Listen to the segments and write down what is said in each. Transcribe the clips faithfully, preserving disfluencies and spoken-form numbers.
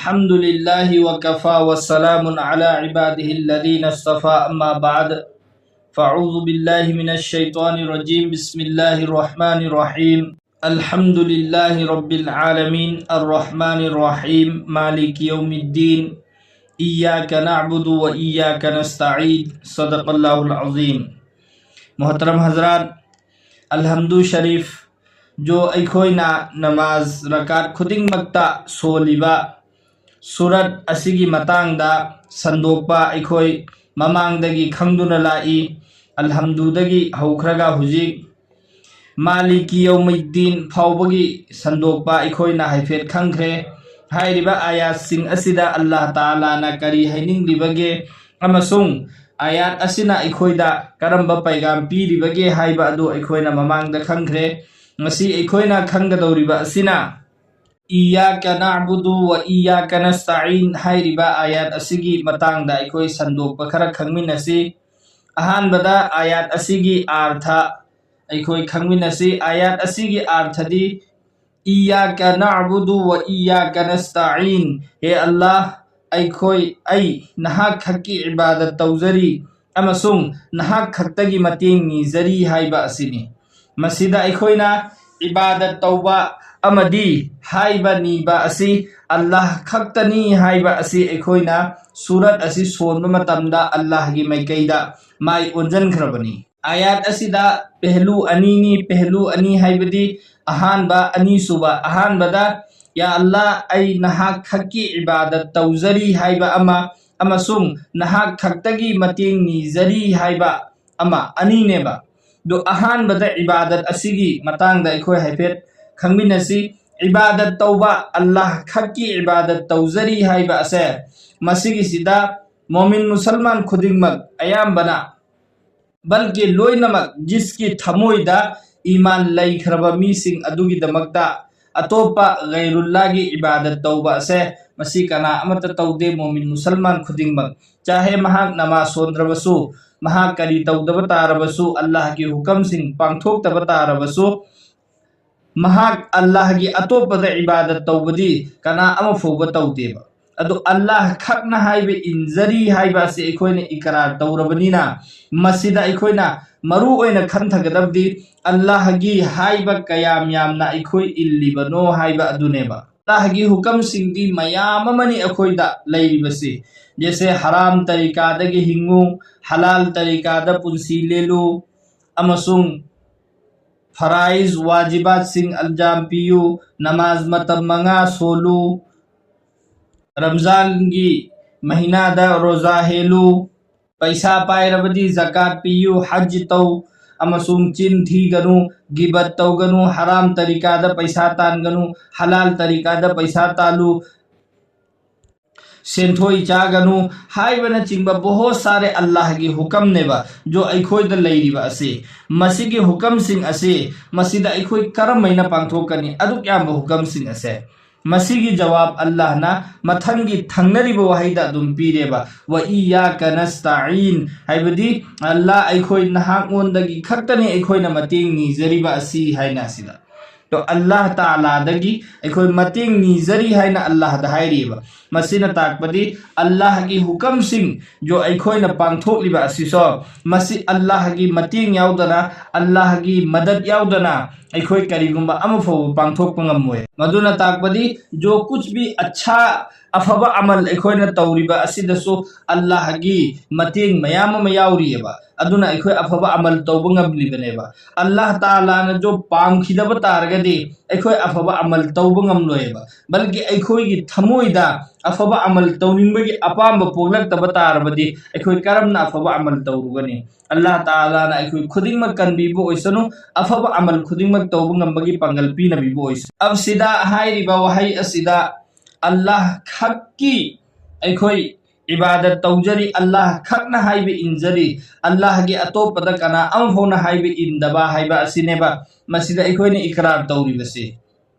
الحمد لله وكفى وسلام على عباده الذين اصطفى، أما بعد. فأعوذ بالله من الشيطان الرجيم. بسم الله الرحمن الرحيم. الحمد لله رب العالمين. الرحمن الرحيم. مالك يوم الدين. إياك نعبد وإياك نستعين. صدق الله العظيم. محترم حضرات، الحمد شریف جو ꯑꯩꯈꯣꯏꯅ ꯅꯃꯥꯖ ꯔꯀꯥꯠ ꯈꯨꯗꯤꯡꯃꯛꯇ ꯁꯣꯜꯂꯤꯕ ꯁꯨꯔꯠ ꯑꯁꯤꯒꯤ ꯃꯇꯥꯡꯗ ꯁꯟꯗꯣꯛꯄ ꯑꯩꯈꯣꯏ ꯃꯃꯥꯡꯗꯒꯤ ꯈꯪꯗꯨꯅ ꯂꯥꯛꯏ꯫ ꯑꯜꯍꯝꯗꯨꯗꯒꯤ ꯍꯧꯈ꯭ꯔꯒ ꯍꯧꯖꯤꯛ ꯃꯥꯂꯤꯀꯤ ꯌꯧꯃꯤꯗꯤꯟ ꯐꯥꯎꯕꯒꯤ ꯁꯟꯗꯣꯛꯄ ꯑꯩꯈꯣꯏꯅ ꯍꯥꯏꯐꯦꯠ ꯈꯪꯈ꯭ꯔꯦ꯫ ꯍꯥꯏꯔꯤꯕ ꯑꯥꯌꯥꯠꯁꯤꯡ ꯑꯁꯤꯗ ꯑꯜꯂꯥꯍ ꯇꯥꯂꯥꯅ ꯀꯔꯤ ꯍꯥꯏꯅꯤꯡꯂꯤꯕꯒꯦ ꯑꯃꯁꯨꯡ ꯑꯥꯌꯥꯠ ꯑꯁꯤꯅ ꯑꯩꯈꯣꯏꯗ ꯀꯔꯝꯕ ꯄꯩꯒꯥꯝ ꯄꯤꯔꯤꯕꯒꯦ ꯍꯥꯏꯕ ꯑꯗꯨ ꯑꯩꯈꯣꯏꯅ ꯃꯃꯥꯡꯗ ꯈꯪꯈ꯭ꯔꯦ꯫ ꯉꯁꯤ ꯑꯩꯈꯣꯏꯅ ꯈꯪꯒꯗꯧꯔꯤꯕ ꯑꯁꯤꯅ إياك نعبد وإياك نستعين ꯍꯥꯏꯔꯤꯕ ꯑꯥꯌꯥꯠ ꯑꯁꯤꯒꯤ ꯃꯇꯥꯡꯗ ꯑꯩꯈꯣꯏ ꯁꯟꯗꯣꯛꯄ ꯈꯔ ꯈꯪꯃꯤꯟꯅꯁꯤ꯫ ꯑꯍꯥꯟꯕꯗ ꯑꯥꯌꯥꯠ ꯑꯁꯤꯒꯤ ꯑꯥꯔꯊ ꯑꯩꯈꯣꯏ ꯈꯪꯃꯤꯟꯅꯁꯤ꯫ ꯑꯥꯌꯥꯠ ꯑꯁꯤꯒꯤ ꯑꯥꯔꯊꯗꯤ إياك نعبد وإياك نستعين، ꯍꯦ ꯑꯜꯂꯥꯍ, ꯑꯩꯈꯣꯏ, ꯑꯩ ꯅꯍꯥꯛ ꯈꯛꯀꯤ ꯏꯕꯥꯗꯠ ꯇꯧꯖꯔꯤ ꯑꯃꯁꯨꯡ ꯅꯍꯥꯛ ꯈꯛꯇꯒꯤ ꯃꯇꯦꯡ ꯅꯤꯖꯔꯤ ꯍꯥꯏꯕ ꯑꯁꯤꯅꯤ꯫ ꯃꯁꯤꯗ ꯑꯩꯈꯣꯏꯅ ꯏꯕꯥꯗꯠ ꯇꯧꯕ ꯑꯃꯗꯤ ꯍꯥꯏꯕ ꯅꯤꯕ ꯑꯁꯤ ꯑꯜꯂꯥꯍ ꯈꯛꯇꯅꯤ ꯍꯥꯏꯕ ꯑꯁꯤ ꯑꯩꯈꯣꯏꯅ ꯁꯨꯔꯠ ꯑꯁꯤ ꯁꯣꯟꯕ ꯃꯇꯝꯗ ꯑꯜꯂꯥꯍꯒꯤ ꯃꯥꯏꯀꯩꯗ ꯃꯥꯏ ꯑꯣꯟꯁꯤꯟꯈ꯭ꯔꯕꯅꯤ꯫ ꯑꯥꯌꯥꯠ ꯑꯁꯤꯗ ꯄꯦꯍꯂꯨ ꯑꯅꯤꯅꯤ꯫ ꯄꯦꯍꯂꯨ ꯑꯅꯤ ꯍꯥꯏꯕꯗꯤ ꯑꯍꯥꯟꯕ, ꯑꯅꯤꯁꯨꯕ꯫ ꯑꯍꯥꯟꯕꯗ, ꯌꯥ ꯑꯜꯂꯥꯍ, ꯑꯩ ꯅꯍꯥꯛ ꯈꯛꯀꯤ ꯏꯕꯥꯗꯠ ꯇꯧꯖꯔꯤ ꯍꯥꯏꯕ ꯑꯃ ꯑꯃꯁꯨꯡ ꯅꯍꯥꯛ ꯈꯛꯇꯒꯤ ꯃꯇꯦꯡ ꯅꯤꯖꯔꯤ ꯍꯥꯏꯕ ꯑꯃ, ꯑꯅꯤꯅꯦꯕ꯫ ꯑꯗꯨ ꯑꯍꯥꯟꯕꯗ ꯏꯕꯥꯗꯠ ꯑꯁꯤꯒꯤ ꯃꯇꯥꯡꯗ ꯑꯩꯈꯣꯏ ꯍꯥꯏꯐꯦꯠ ꯈꯪꯃꯤꯟꯅꯁꯤ꯫ ꯏꯕꯥꯗꯠ ꯇꯧꯕ, ꯑꯜꯂꯥꯍ ꯈꯛꯀꯤ ꯏꯕꯥꯗꯠ ꯇꯧꯖꯔꯤ ꯍꯥꯏꯕ ꯑꯁꯦ, ꯃꯁꯤꯒꯤꯁꯤꯗ ꯃꯣꯃꯤꯟ ꯃꯨꯁꯜꯃꯥꯟ ꯈꯨꯗꯤꯡꯃꯛ ꯑꯌꯥꯝꯕꯅ ꯕꯜꯀꯤ ꯂꯣꯏꯅꯃꯛ ꯖꯤꯁꯀꯤ ꯊꯃꯣꯏꯗ ꯏꯃꯥꯟ ꯂꯩꯈ꯭ꯔꯕ ꯃꯤꯁꯤꯡ ꯑꯗꯨꯒꯤꯗꯃꯛꯇ ꯑꯇꯣꯞꯄ ꯒꯩꯔꯨꯜꯂꯥꯒꯤ ꯏꯕꯥꯗꯠ ꯇꯧꯕ ꯑꯁꯦ ꯃꯁꯤ ꯀꯅꯥ ꯑꯃꯠꯇ ꯇꯧꯗꯦ꯫ ꯃꯣꯃꯤꯟ ꯃꯨꯁꯜꯃꯥꯟ ꯈꯨꯗꯤꯡꯃꯛ, ꯆꯥꯍꯦ ꯃꯍꯥꯛ ꯅꯃꯥꯖ ꯁꯣꯟꯗ꯭ꯔꯕꯁꯨ, ꯃꯍꯥꯛ ꯀꯔꯤ ꯇꯧꯗꯕ ꯇꯥꯔꯕꯁꯨ, ꯑꯜꯂꯥꯍꯒꯤ ꯍꯨꯀꯝꯁꯤꯡ ꯄꯥꯡꯊꯣꯛꯇꯕ ꯇꯥꯔꯕꯁꯨ, ꯃꯍꯥꯛ ꯑꯜꯂꯥꯍꯒꯤ ꯑꯇꯣꯞꯄꯗ ꯏꯕꯥꯗꯠ ꯇꯧꯕꯗꯤ ꯀꯅꯥ ꯑꯃ ꯐꯥꯎꯕ ꯇꯧꯗꯦꯕ꯫ ꯑꯗꯨ ꯑꯜꯂꯥꯍ ꯈꯛꯅ ꯍꯥꯏꯕ ꯏꯟꯖꯔꯤ ꯍꯥꯏꯕ ꯑꯁꯤ ꯑꯩꯈꯣꯏꯅ ꯏꯀꯔꯥꯔ ꯇꯧꯔꯕꯅꯤꯅ, ꯃꯁꯤꯗ ꯑꯩꯈꯣꯏꯅ ꯃꯔꯨ ꯑꯣꯏꯅ ꯈꯟꯊꯒꯗꯕꯗꯤ ꯑꯜꯂꯥꯍꯒꯤ ꯍꯥꯏꯕ ꯀꯌꯥꯝ ꯌꯥꯝꯅ ꯑꯩꯈꯣꯏ ꯏꯜꯂꯤꯕꯅꯣ ꯍꯥꯏꯕ ꯑꯗꯨꯅꯦꯕ꯫ ꯑꯜꯂꯥꯍꯒꯤ ꯍꯨꯀꯝꯁꯤꯡꯗꯤ ꯃꯌꯥꯝ ꯑꯃꯅꯤ ꯑꯩꯈꯣꯏꯗ ꯂꯩꯔꯤꯕꯁꯤ꯫ ꯖꯦꯁꯦ, ꯍꯔꯥꯝ ꯇꯔꯤꯀꯥꯗꯒꯤ ꯍꯤꯡꯉꯨ, ꯍꯂꯥꯜ ꯇꯔꯤꯀꯥꯗ ꯄꯨꯟꯁꯤ ꯂꯦꯜꯂꯨ, ꯑꯃꯁꯨꯡ ꯐꯔꯥꯏꯖ ꯋꯥꯖꯤꯕꯥꯠꯁꯤꯡ ꯑꯟꯖꯥꯝ ꯄꯤꯌꯨ, ꯅꯃꯥꯖ ꯃꯇꯝ ꯃꯉꯥ ꯁꯣꯜꯂꯨ, ꯔꯝꯖꯥꯟꯒꯤ ꯃꯍꯤꯅꯥꯗ ꯔꯣꯖꯥ ꯍꯦꯜꯂꯨ, ꯄꯩꯁꯥ ꯄꯥꯏꯔꯕꯗꯤ ꯖꯀꯥꯠ ꯄꯤꯌꯨ, ꯍꯖ ꯇꯧ, ꯑꯃꯁꯨꯡ ꯆꯤꯟ ꯊꯤꯒꯅꯨ, ꯒꯤꯕꯠ ꯇꯧꯒꯅꯨ, ꯍꯔꯥꯝ ꯇꯔꯤꯀꯥꯗ ꯄꯩꯁꯥ ꯇꯥꯟꯒꯅꯨ, ꯍꯂꯥꯜ ꯇꯔꯤꯀꯥꯗ ꯄꯩꯁꯥ ꯇꯥꯜꯂꯨ, ꯁꯦꯟꯊꯣꯏ ꯆꯥꯒꯅꯨ ꯍꯥꯏꯕꯅꯆꯤꯡꯕ ꯕꯣꯍꯣꯠ ꯁꯥꯔꯦ ꯑꯜꯂꯥꯍꯒꯤ ꯍꯨꯀꯝꯅꯦꯕ꯫ ꯖꯣ ꯑꯩꯈꯣꯏꯗ ꯂꯩꯔꯤꯕ ꯑꯁꯤ, ꯃꯁꯤꯒꯤ ꯍꯨꯀꯝꯁꯤꯡ ꯑꯁꯤ, ꯃꯁꯤꯗ ꯑꯩꯈꯣꯏ ꯀꯔꯝꯍꯥꯏꯅ ꯄꯥꯡꯊꯣꯛꯀꯅꯤ? ꯑꯗꯨꯛ ꯌꯥꯝꯕ ꯍꯨꯀꯝꯁꯤꯡ ꯑꯁꯦ꯫ ꯃꯁꯤꯒꯤ ꯖꯋꯥꯕ ꯑꯜꯂꯥꯍꯅ ꯃꯊꯪꯒꯤ ꯊꯪꯅꯔꯤꯕ ꯋꯥꯍꯩꯗ ꯑꯗꯨꯝ ꯄꯤꯔꯦꯕ, "ꯋ ꯏꯌꯥꯀ ꯅꯁꯇꯥꯏꯟ", ꯍꯥꯏꯕꯗꯤ, "ꯑꯜꯂꯥꯍ, ꯑꯩꯈꯣꯏ ꯅꯍꯥꯛꯉꯣꯟꯗꯒꯤ ꯈꯛꯇꯅꯤ ꯑꯩꯈꯣꯏꯅ ꯃꯇꯦꯡ ꯅꯤꯖꯔꯤꯕ ꯑꯁꯤ", ꯍꯥꯏꯅ ꯑꯁꯤꯗ꯫ ꯇꯣ, ꯑꯜꯂꯥꯍ ꯇꯥꯂꯥꯗꯒꯤ ꯑꯩꯈꯣꯏ ꯃꯇꯦꯡ ꯅꯤꯖꯔꯤ ꯍꯥꯏꯅ ꯑꯜꯂꯥꯍꯗ ꯍꯥꯏꯔꯤꯕ꯫ ꯃꯁꯤꯅ ꯇꯥꯛꯄꯗꯤ ꯑꯜꯂꯥꯍꯒꯤ ꯍꯨꯀꯝꯁꯤꯡ ꯖꯣ ꯑꯩꯈꯣꯏꯅ ꯄꯥꯡꯊꯣꯛꯂꯤꯕ ꯑꯁꯤꯁꯨ, ꯃꯁꯤ ꯑꯜꯂꯥꯍꯒꯤ ꯃꯇꯦꯡ ꯌꯥꯎꯗꯅ, ꯑꯜꯂꯥꯍꯒꯤ ꯃꯗꯗ ꯌꯥꯎꯗꯅ ꯑꯩꯈꯣꯏ ꯀꯔꯤꯒꯨꯝꯕ ꯑꯃ ꯐꯥꯎꯕ ꯄꯥꯡꯊꯣꯛꯄ ꯉꯝꯃꯣꯏ꯫ ꯃꯗꯨꯅ ꯇꯥꯛꯄꯗꯤ ꯖꯣ ꯀꯨꯆ ꯚꯤ ꯑꯆꯥ, ꯑꯐꯕ ꯑꯃꯜ ꯑꯩꯈꯣꯏꯅ ꯇꯧꯔꯤꯕ ꯑꯁꯤꯗꯁꯨ ꯑꯜꯂꯥꯍꯒꯤ ꯃꯇꯦꯡ ꯃꯌꯥꯝ ꯑꯃ ꯌꯥꯎꯔꯤꯑꯕ꯫ ꯑꯗꯨꯅ ꯑꯩꯈꯣꯏ ꯑꯐꯕ ꯑꯃꯜ ꯇꯧꯕ ꯉꯝꯂꯤꯕꯅꯦꯕ꯫ ꯑꯜꯂꯥꯍ ꯇꯥꯂꯥꯅ ꯖꯣ ꯄꯥꯝꯈꯤꯗꯕ ꯇꯥꯔꯒꯗꯤ ꯑꯩꯈꯣꯏ ꯑꯐꯕ ꯑꯃꯜ ꯇꯧꯕ ꯉꯝꯂꯣꯏꯕ, ꯕꯜꯀꯤ ꯑꯩꯈꯣꯏꯒꯤ ꯊꯃꯣꯏꯗ ꯑꯐꯕ ꯑꯃꯜ ꯇꯧꯅꯤꯡꯕꯒꯤ ꯑꯄꯥꯝꯕ ꯄꯣꯛꯂꯛꯇꯕ ꯇꯥꯔꯕꯗꯤ ꯑꯩꯈꯣꯏ ꯀꯔꯝꯅ ꯑꯐꯕ ꯑꯃꯜ ꯇꯧꯔꯨꯒꯅꯤ? ꯑꯜꯂꯥꯍ ꯇꯥꯂꯥꯅ ꯑꯩꯈꯣꯏ ꯈꯨꯗꯤꯡꯃꯛ ꯀꯟꯕꯤꯕ ꯑꯣꯏꯁꯅꯨ, ꯑꯐꯕ ꯑꯃꯜ ꯈꯨꯗꯤꯡꯃꯛ ꯇꯧꯕ ꯉꯝꯕꯒꯤ ꯄꯥꯡꯒꯜ ꯄꯤꯅꯕꯤꯕ ꯑꯣꯏꯁꯅꯨ꯫ ꯑꯁꯤꯗ ꯍꯥꯏꯔꯤꯕ ꯋꯥꯍꯩ ꯑꯁꯤꯗ ꯑꯜꯂꯥꯍ ꯈꯛꯀꯤ ꯑꯩꯈꯣꯏ ꯏꯕꯥꯗꯠ ꯇꯧꯖꯔꯤ, ꯑꯜꯂꯥꯍ ꯈꯛꯅ ꯍꯥꯏꯕ ꯏꯟꯖꯔꯤ, ꯑꯜꯂꯥꯍꯒꯤ ꯑꯇꯣꯞꯄꯗ ꯀꯅꯥ ꯑꯃꯐꯥꯎꯅ ꯍꯥꯏꯕ ꯏꯟꯗꯕ ꯍꯥꯏꯕ ꯑꯁꯤꯅꯦꯕ ꯃꯁꯤꯗ ꯑꯩꯈꯣꯏꯅ ꯏꯀꯔꯥꯔ ꯇꯧꯔꯤꯕꯁꯤ꯫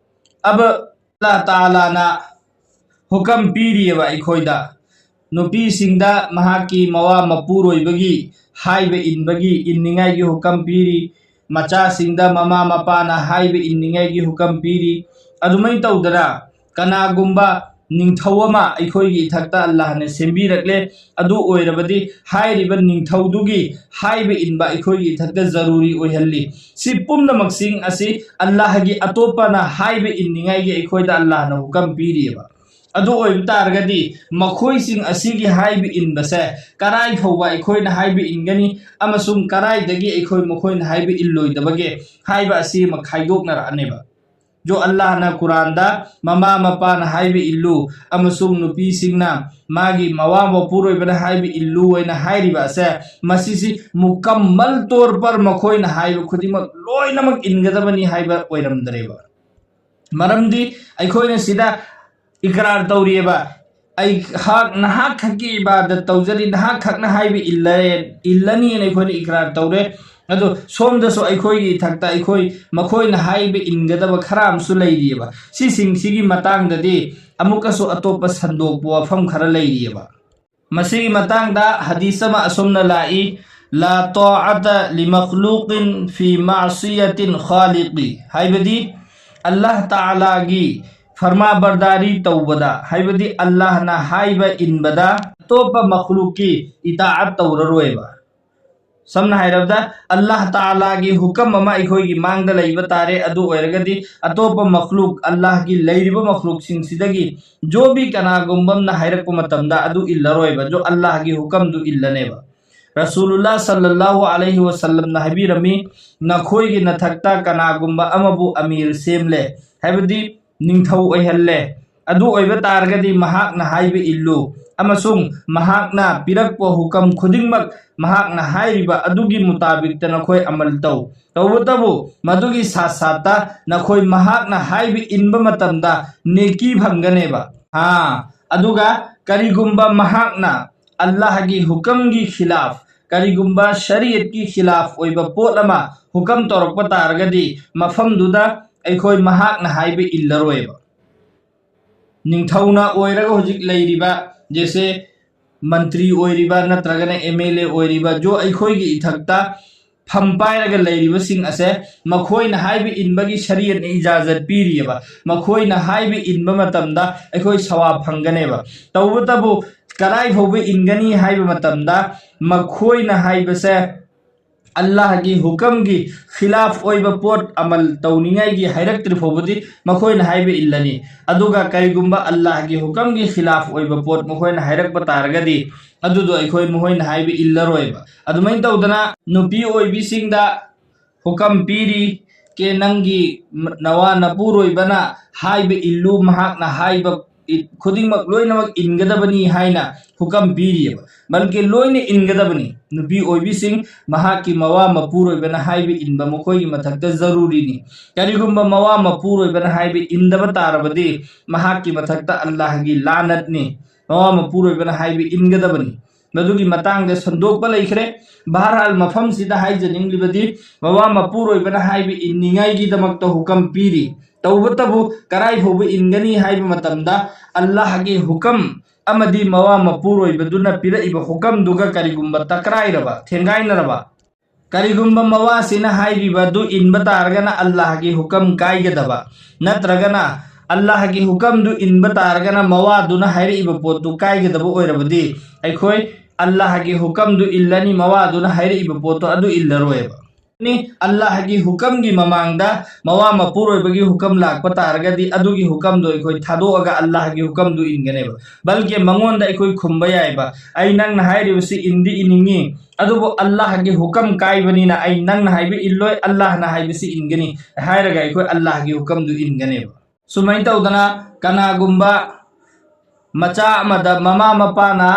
ꯑꯕ ꯑꯜꯂꯥꯍ ꯇꯥꯂꯥꯅ ꯍꯨꯀꯝ ꯄꯤꯔꯤꯑꯕ ꯑꯩꯈꯣꯏꯗ, ꯅꯨꯄꯤꯁꯤꯡꯗ ꯃꯍꯥꯛꯀꯤ ꯃꯋꯥ ꯃꯄꯨꯔꯣꯏꯕꯒꯤ ꯍꯥꯏꯕ ꯏꯟꯕꯒꯤ, ꯏꯟꯅꯤꯡꯉꯥꯏꯒꯤ ꯍꯨꯀꯝ ꯄꯤꯔꯤ꯫ ꯃꯆꯥꯁꯤꯡꯗ ꯃꯃꯥ ꯃꯄꯥꯅ ꯍꯥꯏꯕ ꯏꯟꯅꯤꯡꯉꯥꯏꯒꯤ ꯍꯨꯀꯝ ꯄꯤꯔꯤ꯫ ꯑꯗꯨꯃꯥꯏꯅ ꯇꯧꯗꯅ ꯀꯅꯥꯒꯨꯝꯕ ꯅꯤꯡꯊꯧ ꯑꯃ ꯑꯩꯈꯣꯏꯒꯤ ꯏꯊꯛꯇ ꯑꯜꯂꯥꯍꯅ ꯁꯦꯝꯕꯤꯔꯛꯂꯦ꯫ ꯑꯗꯨ ꯑꯣꯏꯔꯕꯗꯤ ꯍꯥꯏꯔꯤꯕ ꯅꯤꯡꯊꯧꯗꯨꯒꯤ ꯍꯥꯏꯕ ꯏꯟꯕ ꯑꯩꯈꯣꯏꯒꯤ ꯏꯊꯛꯇ ꯖꯔꯨꯔꯤ ꯑꯣꯏꯍꯜꯂꯤ꯫ ꯁꯤ ꯄꯨꯝꯅꯃꯛꯁꯤꯡ ꯑꯁꯤ ꯑꯜꯂꯥꯍꯒꯤ ꯑꯇꯣꯞꯄꯅ ꯍꯥꯏꯕ ꯏꯟꯅꯤꯡꯉꯥꯏꯒꯤ ꯑꯩꯈꯣꯏꯗ ꯑꯜꯂꯥꯍꯅ ꯍꯨꯀꯝ ꯄꯤꯔꯤꯑꯕ꯫ ꯑꯗꯨ ꯑꯣꯏꯕ ꯇꯥꯔꯒꯗꯤ ꯃꯈꯣꯏꯁꯤꯡ ꯑꯁꯤꯒꯤ ꯍꯥꯏꯕ ꯏꯟꯕꯁꯦ ꯀꯔꯥꯏ ꯐꯥꯎꯕ ꯑꯩꯈꯣꯏꯅ ꯍꯥꯏꯕ ꯏꯟꯒꯅꯤ ꯑꯃꯁꯨꯡ ꯀꯔꯥꯏꯗꯒꯤ ꯑꯩꯈꯣꯏ ꯃꯈꯣꯏꯅ ꯍꯥꯏꯕ ꯏꯜꯂꯣꯏꯗꯕꯒꯦ ꯍꯥꯏꯕ ꯑꯁꯤ ꯑꯃ ꯈꯥꯏꯗꯣꯛꯅꯔꯛꯑꯅꯦꯕ꯫ ꯖꯣ ꯑꯜꯂꯥꯍꯅ ꯀꯨꯔꯥꯟꯗ ꯃꯃꯥ ꯃꯄꯥꯅ ꯍꯥꯏꯕ ꯏꯜꯂꯨ ꯑꯃꯁꯨꯡ ꯅꯨꯄꯤꯁꯤꯡꯅ ꯃꯥꯒꯤ ꯃꯋꯥ ꯃꯄꯨꯔꯣꯏꯕꯅ ꯍꯥꯏꯕ ꯏꯜꯂꯨ ꯍꯥꯏꯅ ꯍꯥꯏꯔꯤꯕ ꯑꯁꯦ, ꯃꯁꯤꯁꯤ ꯃꯨꯀꯝꯃꯜ ꯇꯣꯔ ꯄꯔ ꯃꯈꯣꯏꯅ ꯍꯥꯏꯕ ꯈꯨꯗꯤꯡꯃꯛ ꯂꯣꯏꯅꯃꯛ ꯏꯟꯒꯗꯕꯅꯤ ꯍꯥꯏꯕ ꯑꯣꯏꯔꯝꯗ꯭ꯔꯦꯕ꯫ ꯃꯔꯝꯗꯤ ꯑꯩꯈꯣꯏꯅ ꯁꯤꯗ ꯏꯀꯔꯥꯔ ꯇꯧꯔꯤꯑꯕ, ꯑꯩꯍꯥꯛ ꯅꯍꯥꯛ ꯈꯛꯀꯤ ꯏꯕꯥꯗꯠ ꯇꯧꯖꯔꯤ, ꯅꯍꯥꯛ ꯈꯛꯅ ꯍꯥꯏꯕ ꯏꯜꯂꯔꯦ, ꯏꯜꯂꯅꯤꯅ ꯑꯩꯈꯣꯏꯅ ꯏꯀꯔꯥꯔ ꯇꯧꯔꯦ꯫ ꯑꯗꯣ ꯁꯣꯝꯗꯁꯨ ꯑꯩꯈꯣꯏꯒꯤ ꯏꯊꯛꯇ ꯑꯩꯈꯣꯏ ꯃꯈꯣꯏꯅ ꯍꯥꯏꯕ ꯏꯟꯒꯗꯕ ꯈꯔ ꯑꯃꯁꯨ ꯂꯩꯔꯤꯑꯕ꯫ ꯁꯤꯁꯤꯡꯁꯤꯒꯤ ꯃꯇꯥꯡꯗꯗꯤ ꯑꯃꯨꯛꯀꯁꯨ ꯑꯇꯣꯞꯄ ꯁꯟꯗꯣꯛꯄ ꯋꯥꯐꯝ ꯈꯔ ꯂꯩꯔꯤꯑꯕ꯫ ꯃꯁꯤꯒꯤ ꯃꯇꯥꯡꯗ ꯍꯗꯤꯁ ꯑꯃ ꯑꯁꯨꯝꯅ ꯂꯥꯛꯏ, "ꯂꯥ ꯇꯥꯑꯥꯇ ꯂꯤꯃꯈꯂꯨꯀꯤꯟ ꯐꯤ ꯃꯥꯁꯤꯌꯥꯇꯤꯟ ꯈꯥꯂꯤꯀꯤ", ꯍꯥꯏꯕꯗꯤ ꯑꯜꯂꯥꯍ ꯇꯥꯂꯥꯒꯤ ꯐꯔꯃꯥꯕꯔꯗꯥꯔꯤ ꯇꯧꯕꯗ, ꯍꯥꯏꯕꯗꯤ ꯑꯜꯂꯥꯍꯅ ꯍꯥꯏꯕ ꯏꯟꯕꯗ ꯑꯇꯣꯞꯄ ꯃꯈꯂꯨꯛꯀꯤ ꯏꯇꯥꯑꯠ ꯇꯧꯔꯔꯣꯏꯕ꯫ ꯁꯝꯅ ꯍꯥꯏꯔꯕꯗ, ꯑꯜꯂꯥꯍ ꯇꯥꯂꯥꯒꯤ ꯍꯨꯀꯝ ꯑꯃ ꯑꯩꯈꯣꯏꯒꯤ ꯃꯥꯡꯗ ꯂꯩꯕ ꯇꯥꯔꯦ꯫ ꯑꯗꯨ ꯑꯣꯏꯔꯒꯗꯤ ꯑꯇꯣꯞꯄ ꯃꯈꯂꯨꯛ, ꯑꯜꯂꯥꯍꯒꯤ ꯂꯩꯔꯤꯕ ꯃꯈꯂꯨꯛꯁꯤꯡꯁꯤꯗꯒꯤ ꯖꯣ ꯕꯤ ꯀꯅꯥꯒꯨꯝꯕ ꯑꯃꯅ ꯍꯥꯏꯔꯛꯄ ꯃꯇꯝꯗ ꯑꯗꯨ ꯏꯜꯂꯔꯣꯏꯕ, ꯖꯣ ꯑꯜꯂꯥꯍꯒꯤ ꯍꯨꯀꯝꯗꯨ ꯏꯜꯂꯅꯦꯕ꯫ ꯔꯁꯨꯂꯨꯜꯂꯥꯍ ꯁꯜꯂꯜꯂꯥꯍꯨ ꯑꯂꯩꯍꯤ ꯋꯁꯜꯂꯝꯅ ꯍꯥꯏꯕꯤꯔꯝꯃꯤ, "ꯅꯈꯣꯏꯒꯤ ꯅꯊꯛꯇ ꯀꯅꯥꯒꯨꯝꯕ ꯑꯃꯕꯨ ꯑꯃꯤꯔ ꯁꯦꯝꯂꯦ", ꯍꯥꯏꯕꯗꯤ ꯅꯤꯡꯊꯧ ꯑꯣꯏꯍꯜꯂꯦ꯫ ꯑꯗꯨ ꯑꯣꯏꯕ ꯇꯥꯔꯒꯗꯤ ꯃꯍꯥꯛꯅ ꯍꯥꯏꯕ ꯏꯜꯂꯨ ꯑꯃꯁꯨꯡ ꯃꯍꯥꯛꯅ ꯄꯤꯔꯛꯄ ꯍꯨꯀꯝ ꯈꯨꯗꯤꯡꯃꯛ ꯃꯍꯥꯛꯅ ꯍꯥꯏꯔꯤꯕ ꯑꯗꯨꯒꯤ ꯃꯨꯇꯥꯕꯤꯛꯇ ꯅꯈꯣꯏ ꯑꯃꯜ ꯇꯧ꯫ ꯇꯧꯕꯇꯕꯨ ꯃꯗꯨꯒꯤ ꯁꯥꯠ ꯁꯥꯠꯇ ꯅꯈꯣꯏ ꯃꯍꯥꯛꯅ ꯍꯥꯏꯕ ꯏꯟꯕ ꯃꯇꯝꯗ ꯅꯦꯀꯤ ꯐꯪꯒꯅꯦꯕ꯫ ꯑꯥ, ꯑꯗꯨꯒ ꯀꯔꯤꯒꯨꯝꯕ ꯃꯍꯥꯛꯅ ꯑꯜꯂꯥꯍꯒꯤ ꯍꯨꯀꯝꯒꯤ ꯈꯤꯂꯥꯐ, ꯀꯔꯤꯒꯨꯝꯕ ꯁꯔꯤꯌꯠꯀꯤ ꯈꯤꯂꯥꯐ ꯑꯣꯏꯕ ꯄꯣꯠ ꯑꯃ ꯍꯨꯀꯝ ꯇꯧꯔꯛꯄ ꯇꯥꯔꯒꯗꯤ ꯃꯐꯝꯗꯨꯗ ꯑꯩꯈꯣꯏ ꯃꯍꯥꯛꯅ ꯍꯥꯏꯕ ꯏꯜꯂꯔꯣꯏꯕ꯫ ꯅꯤꯡꯊꯧꯅ ꯑꯣꯏꯔꯒ ꯍꯧꯖꯤꯛ ꯂꯩꯔꯤꯕ, ꯖꯦꯁꯦ ꯃꯟꯇ꯭ꯔꯤ ꯑꯣꯏꯔꯤꯕ ꯅꯠꯇ꯭ꯔꯒꯅ ꯑꯦꯝ ꯑꯦꯜ ꯑꯦ ꯑꯣꯏꯔꯤꯕ, ꯖꯣ ꯑꯩꯈꯣꯏꯒꯤ ꯏꯊꯛꯇ ꯐꯝ ꯄꯥꯏꯔꯒ ꯂꯩꯔꯤꯕꯁꯤꯡ ꯑꯁꯦ ꯃꯈꯣꯏꯅ ꯍꯥꯏꯕ ꯏꯟꯕꯒꯤ ꯁꯔꯤꯌꯠꯅ ꯏꯖꯥꯖꯠ ꯄꯤꯔꯤꯑꯕ꯫ ꯃꯈꯣꯏꯅ ꯍꯥꯏꯕ ꯏꯟꯕ ꯃꯇꯝꯗ ꯑꯩꯈꯣꯏ ꯁꯋꯥꯕ ꯐꯪꯒꯅꯦꯕ꯫ ꯇꯧꯕꯇꯕꯨ ꯀꯗꯥꯏ ꯐꯥꯎꯕ ꯏꯟꯒꯅꯤ ꯍꯥꯏꯕ ꯃꯇꯝꯗ ꯃꯈꯣꯏꯅ ꯍꯥꯏꯕꯁꯦ ꯑꯜꯂꯥꯍꯒꯤ ꯍꯨꯀꯝꯒꯤ ꯈꯤꯂꯥꯐ ꯑꯣꯏꯕ ꯄꯣꯠ ꯑꯃꯜ ꯇꯧꯅꯤꯡꯉꯥꯏꯒꯤ ꯍꯥꯏꯔꯛꯇ꯭ꯔꯤ ꯐꯥꯎꯕꯗꯤ ꯃꯈꯣꯏꯅ ꯍꯥꯏꯕ ꯏꯜꯂꯅꯤ꯫ ꯑꯗꯨꯒ ꯀꯔꯤꯒꯨꯝꯕ ꯑꯜꯂꯥꯍꯒꯤ ꯍꯨꯀꯝꯒꯤ ꯈꯤꯂꯥꯐ ꯑꯣꯏꯕ ꯄꯣꯠ ꯃꯈꯣꯏꯅ ꯍꯥꯏꯔꯛꯄ ꯇꯥꯔꯒꯗꯤ ꯑꯗꯨꯗꯣ ꯑꯩꯈꯣꯏ ꯃꯈꯣꯏꯅ ꯍꯥꯏꯕ ꯏꯜꯂꯔꯣꯏꯕ꯫ ꯑꯗꯨꯃꯥꯏꯅ ꯇꯧꯗꯅ ꯅꯨꯄꯤ ꯑꯣꯏꯕꯤꯁꯤꯡꯗ ꯍꯨꯀꯝ ꯄꯤꯔꯤ, ꯀꯦ ꯅꯪꯒꯤ ꯅꯋꯥ ꯅꯄꯨꯔꯣꯏꯕꯅ ꯍꯥꯏꯕ ꯏꯜꯂꯨ, ꯃꯍꯥꯛꯅ ꯍꯥꯏꯕ ꯏ-, ꯈꯨꯗꯤꯡꯃꯛ ꯂꯣꯏꯅꯃꯛ ꯏꯟꯒꯗꯕꯅꯤ ꯍꯥꯏꯅ ꯍꯨꯀꯝ ꯄꯤꯔꯤꯑꯕ꯫ ꯕꯜꯀꯤ ꯂꯣꯏꯅ ꯏꯟꯒꯗꯕꯅꯤ꯫ ꯅꯨꯄꯤ ꯑꯣꯏꯕꯤꯁꯤꯡ ꯃꯍꯥꯛꯀꯤ ꯃꯋꯥ ꯃꯄꯨꯔꯣꯏꯕꯅ ꯍꯥꯏꯕ ꯏꯟꯕ ꯃꯈꯣꯏꯒꯤ ꯃꯊꯛꯇ ꯖꯔꯨꯔꯤꯅꯤ꯫ ꯀꯔꯤꯒꯨꯝꯕ ꯃꯋꯥ ꯃꯄꯨꯔꯣꯏꯕꯅ ꯍꯥꯏꯕ ꯏꯟꯗꯕ ꯇꯥꯔꯕꯗꯤ ꯃꯍꯥꯛꯀꯤ ꯃꯊꯛꯇ ꯑꯜꯂꯥꯍꯒꯤ ꯂꯥꯅꯠꯅꯤ꯫ ꯃꯋꯥ ꯃꯄꯨꯔꯣꯏꯕꯅ ꯍꯥꯏꯕ ꯏꯟꯒꯗꯕꯅꯤ꯫ ꯃꯗꯨꯒꯤ ꯃꯇꯥꯡꯗ ꯁꯟꯗꯣꯛꯄ ꯂꯩꯈ꯭ꯔꯦ꯫ ꯕꯍꯔꯍꯥꯜ, ꯃꯐꯝꯁꯤꯗ ꯍꯥꯏꯖꯅꯤꯡꯂꯤꯕꯗꯤ ꯃꯋꯥ ꯃꯄꯨꯔꯣꯏꯕꯅ ꯍꯥꯏꯕ ꯏꯟꯅꯤꯡꯉꯥꯏꯒꯤꯗꯃꯛꯇ ꯍꯨꯀꯝ ꯄꯤꯔꯤ꯫ ꯇꯧꯕꯇꯕꯨ ꯀꯔꯥꯏ ꯐꯥꯎꯕ ꯏꯟꯒꯅꯤ ꯍꯥꯏꯕ ꯃꯇꯝꯗ ꯑꯜꯂꯥꯍꯒꯤ ꯍꯨꯀꯝ ꯑꯃꯗꯤ ꯃꯋꯥ ꯃꯄꯨꯔꯣꯏꯕꯗꯨꯅ ꯄꯤꯔꯛꯏꯕ ꯍꯨꯀꯝꯗꯨꯒ ꯀꯔꯤꯒꯨꯝꯕ ꯇꯀ꯭ꯔꯥꯏꯔꯕ, ꯊꯦꯡꯒꯥꯏꯅꯔꯕ, ꯀꯔꯤꯒꯨꯝꯕ ꯃꯋꯥꯁꯤꯅ ꯍꯥꯏꯔꯤꯕ ꯑꯗꯨ ꯏꯟꯕ ꯇꯥꯔꯒꯅ ꯑꯜꯂꯥꯍꯒꯤ ꯍꯨꯀꯝ ꯀꯥꯏꯒꯗꯕ, ꯅꯠꯇ꯭ꯔꯒꯅ ꯑꯜꯂꯥꯍꯒꯤ ꯍꯨꯀꯝꯗꯨ ꯏꯟꯕ ꯇꯥꯔꯒꯅ ꯃꯋꯥꯗꯨꯅ ꯍꯥꯏꯔꯛꯏꯕ ꯄꯣꯠꯇꯨ ꯀꯥꯏꯒꯗꯕ ꯑꯣꯏꯔꯕꯗꯤ ꯑꯩꯈꯣꯏ ꯑꯜꯂꯥꯍꯒꯤ ꯍꯨꯀꯝꯗꯨ ꯏꯜꯂꯅꯤ, ꯃꯋꯥꯗꯨꯅ ꯍꯥꯏꯔꯛꯏꯕ ꯄꯣꯠꯇꯨ ꯑꯗꯨ ꯏꯜꯂꯔꯣꯏꯕ꯫ ꯅꯤ, ꯑꯜꯂꯥꯍꯒꯤ ꯍꯨꯀꯝꯒꯤ ꯃꯃꯥꯡꯗ ꯃꯋꯥ ꯃꯄꯨꯔꯣꯏꯕꯒꯤ ꯍꯨꯀꯝ ꯂꯥꯛꯄ ꯇꯥꯔꯒꯗꯤ ꯑꯗꯨꯒꯤ ꯍꯨꯀꯝꯗꯣ ꯑꯩꯈꯣꯏ ꯊꯥꯗꯣꯛꯑꯒ ꯑꯜꯂꯥꯍꯒꯤ ꯍꯨꯀꯝꯗꯨ ꯏꯟꯒꯅꯦꯕ꯫ ꯕꯜꯀꯤ ꯃꯉꯣꯟꯗ ꯑꯩꯈꯣꯏ ꯈꯨꯝꯕ ꯌꯥꯏꯕ, "ꯑꯩ ꯅꯪꯅ ꯍꯥꯏꯔꯤꯕꯁꯤ ꯏꯟꯗꯤ ꯏꯅꯤꯡꯉꯤ, ꯑꯗꯨꯕꯨ ꯑꯜꯂꯥꯍꯒꯤ ꯍꯨꯀꯝ ꯀꯥꯏꯕꯅꯤꯅ ꯑꯩ ꯅꯪꯅ ꯍꯥꯏꯕ ꯏꯜꯂꯣꯏ, ꯑꯜꯂꯥꯍꯅ ꯍꯥꯏꯕꯁꯤ ꯏꯟꯒꯅꯤ" ꯍꯥꯏꯔꯒ ꯑꯩꯈꯣꯏ ꯑꯜꯂꯥꯍꯒꯤ ꯍꯨꯀꯝꯗꯨ ꯏꯟꯒꯅꯦꯕ꯫ ꯁꯨꯃꯥꯏꯅ ꯇꯧꯗꯅ ꯀꯅꯥꯒꯨꯝꯕ ꯃꯆꯥ ꯑꯃꯗ ꯃꯃꯥ ꯃꯄꯥꯅ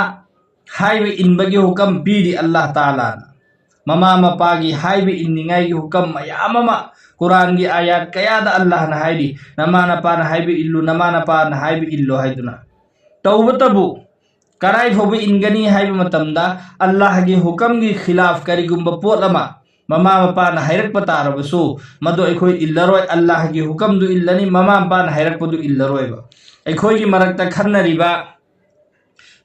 ꯍꯥꯏꯕ ꯏꯟꯕꯒꯤ ꯍꯨꯀꯝ ꯄꯤꯔꯤ ꯑꯜꯂꯥꯍ ꯇꯥꯂꯥꯅ꯫ ꯃꯃꯥ ꯃꯄꯥꯒꯤ ꯍꯥꯏꯕ ꯏꯟꯅꯤꯡꯉꯥꯏꯒꯤ ꯍꯨꯀꯝ ꯃꯌꯥꯝ ꯑꯃ ꯀꯨꯔꯥꯟꯒꯤ ꯑꯥꯌꯥꯠ ꯀꯌꯥꯗ ꯑꯜꯂꯥꯍꯅ ꯍꯥꯏꯔꯤ, "ꯅꯃꯥ ꯅꯄꯥꯅ ꯍꯥꯏꯕ ꯏꯜꯂꯨ, ꯅꯃꯥ ꯅꯄꯥꯅ ꯍꯥꯏꯕ ꯏꯜꯂꯨ" ꯍꯥꯏꯗꯨꯅ꯫ ꯇꯧꯕꯇꯕꯨ ꯀꯔꯥꯏ ꯐꯥꯎꯕ ꯏꯟꯒꯅꯤ ꯍꯥꯏꯕ ꯃꯇꯝꯗ ꯑꯜꯂꯥꯍꯒꯤ ꯍꯨꯀꯝꯒꯤ ꯈꯤꯂꯥꯐ ꯀꯔꯤꯒꯨꯝꯕ ꯄꯣꯠ ꯑꯃ ꯃꯃꯥ ꯃꯄꯥꯅ ꯍꯥꯏꯔꯛꯄ ꯇꯥꯔꯕꯁꯨ ꯃꯗꯨ ꯑꯩꯈꯣꯏ ꯏꯜꯂꯔꯣꯏ, ꯑꯜꯂꯥꯍꯒꯤ ꯍꯨꯀꯝꯗꯨ ꯏꯜꯂꯅꯤ, ꯃꯃꯥ ꯃꯄꯥꯅ ꯍꯥꯏꯔꯛꯄꯗꯨ ꯏꯜꯂꯔꯣꯏꯕ꯫ ꯑꯩꯈꯣꯏꯒꯤ ꯃꯔꯛꯇ ꯈꯟꯅꯔꯤꯕ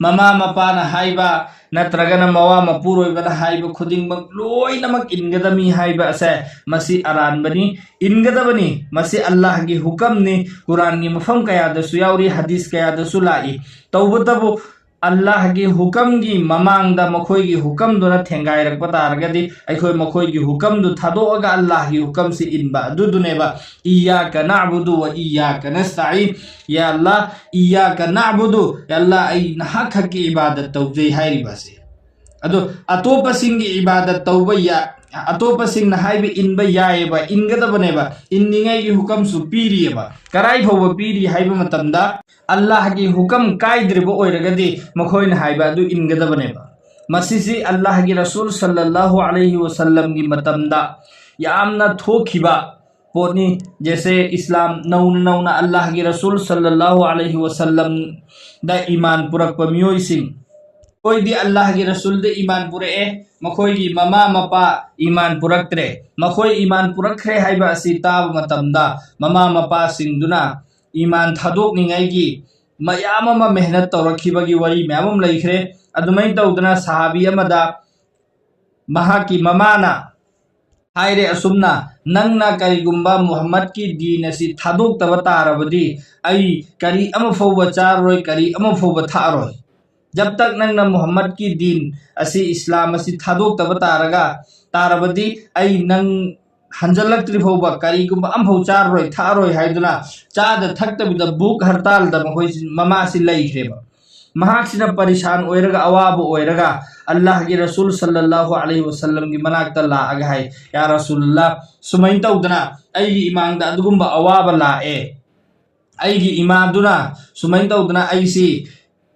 ꯃꯃꯥ ꯃꯄꯥꯅ ꯍꯥꯏꯕ ꯅꯠꯇ꯭ꯔꯒꯅ ꯃꯋꯥ ꯃꯄꯨꯔꯣꯏꯕꯅ ꯍꯥꯏꯕ ꯈꯨꯗꯤꯡꯃꯛ ꯂꯣꯏꯅꯃꯛ ꯏꯟꯒꯗꯕꯅꯤ ꯍꯥꯏꯕ ꯑꯁꯦ, ꯃꯁꯤ ꯑꯔꯥꯟꯕꯅꯤ꯫ ꯏꯟꯒꯗꯕꯅꯤ꯫ ꯃꯁꯤ ꯑꯜꯂꯥꯍꯒꯤ ꯍꯨꯀꯝꯅꯤ꯫ ꯀꯨꯔꯥꯟꯒꯤ ꯃꯐꯝ ꯀꯌꯥꯗꯁꯨ ꯌꯥꯎꯔꯤ, ꯍꯗꯤꯁ ꯀꯌꯥꯗꯁꯨ ꯂꯥꯛꯏ꯫ ꯇꯧꯕꯇꯕꯨ ꯑꯜꯂꯥꯍꯒꯤ ꯍꯨꯀꯝꯒꯤ ꯃꯃꯥꯡꯗ ꯃꯈꯣꯏꯒꯤ ꯍꯨꯀꯝꯗꯨꯅ ꯊꯦꯡꯒꯥꯏꯔꯛꯄ ꯇꯥꯔꯒꯗꯤ ꯑꯩꯈꯣꯏ ꯃꯈꯣꯏꯒꯤ ꯍꯨꯀꯝꯗꯨ ꯊꯥꯗꯣꯛꯑꯒ ꯑꯜꯂꯥꯍꯒꯤ ꯍꯨꯀꯝꯁꯤ ꯏꯟꯕ ꯑꯗꯨꯗꯨꯅꯦꯕ꯫ "ꯏꯌꯥꯀ ꯅꯥꯕꯨꯗꯨ ꯋ ꯏꯌꯥꯀ ꯅꯁꯇꯥꯏꯟ", ꯌꯥ ꯑꯜꯂꯥ, "ꯏꯌꯥꯀ ꯅꯥꯕꯨꯗꯨ", ꯌꯥ ꯑꯜꯂꯥ, ꯑꯩ ꯅꯍꯥꯛ ꯈꯛꯀꯤ ꯏꯕꯥꯗꯠ ꯇꯧꯖꯩ ꯍꯥꯏꯔꯤꯕ ꯑꯁꯤ꯫ ꯑꯗꯣ ꯑꯇꯣꯞꯄꯁꯤꯡꯒꯤ ꯏꯕꯥꯗꯠ ꯇꯧꯕ ꯌꯥ-, ꯑꯇꯣꯞꯄꯁꯤꯡꯅ ꯍꯥꯏꯕ ꯏꯟꯕ ꯌꯥꯏꯑꯕ, ꯏꯟꯒꯗꯕꯅꯦꯕ, ꯏꯟꯅꯤꯡꯉꯥꯏꯒꯤ ꯍꯨꯀꯝꯁꯨ ꯄꯤꯔꯤꯑꯕ꯫ ꯀꯔꯥꯏ ꯐꯥꯎꯕ ꯄꯤꯔꯤ ꯍꯥꯏꯕ ꯃꯇꯝꯗ, ꯑꯜꯂꯥꯍꯒꯤ ꯍꯨꯀꯝ ꯀꯥꯏꯗ꯭ꯔꯤꯕ ꯑꯣꯏꯔꯒꯗꯤ ꯃꯈꯣꯏꯅ ꯍꯥꯏꯕ ꯑꯗꯨ ꯏꯟꯒꯗꯕꯅꯦꯕ꯫ ꯃꯁꯤꯁꯤ ꯑꯜꯂꯥꯍꯒꯤ ꯔꯁꯨꯜ ꯁꯜꯂꯜꯂꯥꯍꯨ ꯑꯂꯩꯍꯤ ꯋꯁꯜꯂꯝꯒꯤ ꯃꯇꯝꯗ ꯌꯥꯝꯅ ꯊꯣꯛꯈꯤꯕ ꯄꯣꯠꯅꯤ꯫ ꯖꯦꯁꯦ ꯏꯁꯂꯥꯝ ꯅꯧꯅ ꯅꯧꯅ ꯑꯜꯂꯥꯍꯒꯤ ꯔꯁꯨꯜ ꯁꯜꯂꯜꯂꯥꯍꯨ ꯑꯂꯩꯍꯤ ꯋꯁꯜꯂꯝꯗ ꯏꯃꯥꯟ ꯄꯨꯔꯛꯄ ꯃꯤꯑꯣꯏꯁꯤꯡ, ꯃꯈꯣꯏꯗꯤ ꯑꯜꯂꯥꯍꯒꯤ ꯔꯁꯨꯜꯗ ꯏꯃꯥꯟ ꯄꯨꯔꯛꯑꯦ, ꯃꯈꯣꯏꯒꯤ ꯃꯃꯥ ꯃꯄꯥ ꯏꯃꯥꯟ ꯄꯨꯔꯛꯇ꯭ꯔꯦ꯫ ꯃꯈꯣꯏ ꯏꯃꯥꯟ ꯄꯨꯔꯛꯈ꯭ꯔꯦ ꯍꯥꯏꯕ ꯑꯁꯤ ꯇꯥꯕ ꯃꯇꯝꯗ ꯃꯃꯥ ꯃꯄꯥꯁꯤꯡꯗꯨꯅ ꯏꯃꯥꯟ ꯊꯥꯗꯣꯛꯅꯤꯡꯉꯥꯏꯒꯤ ꯃꯌꯥꯝ ꯑꯃ ꯃꯦꯍꯅꯠ ꯇꯧꯔꯛꯈꯤꯕꯒꯤ ꯋꯥꯔꯤ ꯃꯌꯥꯝ ꯑꯃ ꯂꯩꯈ꯭ꯔꯦ꯫ ꯑꯗꯨꯃꯥꯏꯅ ꯇꯧꯗꯅ ꯁꯍꯥꯕꯤ ꯑꯃꯗ ꯃꯍꯥꯛꯀꯤ ꯃꯃꯥꯅ ꯍꯥꯏꯔꯦ ꯑꯁꯨꯝꯅ, "ꯅꯪꯅ ꯀꯔꯤꯒꯨꯝꯕ ꯃꯨꯍꯝꯃꯗꯀꯤ ꯗꯤꯟ ꯑꯁꯤ ꯊꯥꯗꯣꯛꯇꯕ ꯇꯥꯔꯕꯗꯤ ꯑꯩ ꯀꯔꯤ ꯑꯃ ꯐꯥꯎꯕ ꯆꯥꯔꯔꯣꯏ, ꯀꯔꯤ ꯑꯃ ꯐꯥꯎꯕ ꯊꯛꯑꯔꯣꯏ꯫ ꯖꯕ ꯇꯛ ꯅꯪꯅ ꯃꯨꯍꯝꯃꯗꯀꯤ ꯗꯤꯟ ꯑꯁꯤ, ꯏꯁꯂꯥꯝ ꯑꯁꯤ ꯊꯥꯗꯣꯛꯇꯕ ꯇꯥꯔꯒ, ꯇꯥꯔꯕꯗꯤ ꯑꯩ ꯅꯪ ꯍꯟꯖꯜꯂꯛꯇ꯭ꯔꯤ ꯐꯥꯎꯕ ꯀꯔꯤꯒꯨꯝꯕ ꯑꯃꯐꯥꯎ ꯆꯥꯔꯔꯣꯏ, ꯊꯛꯑꯔꯣꯏ" ꯍꯥꯏꯗꯨꯅ ꯆꯥꯗ ꯊꯛꯇꯕꯤꯗ ꯚꯨꯛ ꯍꯔꯇꯥꯜꯗ ꯃꯈꯣꯏꯁꯤ, ꯃꯃꯥꯁꯤ ꯂꯩꯈ꯭ꯔꯦꯕ꯫ ꯃꯍꯥꯛꯁꯤꯅ ꯄꯔꯤꯁꯥꯟ ꯑꯣꯏꯔꯒ, ꯑꯋꯥꯕ ꯑꯣꯏꯔꯒ ꯑꯜꯂꯥꯍꯒꯤ ꯔꯁꯨꯜ ꯁꯜꯂꯜꯂꯥꯍꯨ ꯑꯂꯩꯍꯤ ꯋꯁꯜꯂꯝꯒꯤ ꯃꯅꯥꯛꯇ ꯂꯥꯛꯑꯒ ꯍꯥꯏ, "ꯌꯥ ꯔꯁꯨꯜꯂꯥ, ꯁꯨꯃꯥꯏꯅ ꯇꯧꯗꯅ ꯑꯩꯒꯤ ꯏꯃꯥꯡꯗ ꯑꯗꯨꯒꯨꯝꯕ ꯑꯋꯥꯕ ꯂꯥꯛꯑꯦ꯫ ꯑꯩꯒꯤ ꯏꯃꯥꯗꯨꯅ ꯁꯨꯃꯥꯏꯅ ꯇꯧꯗꯅ ꯑꯩꯁꯤ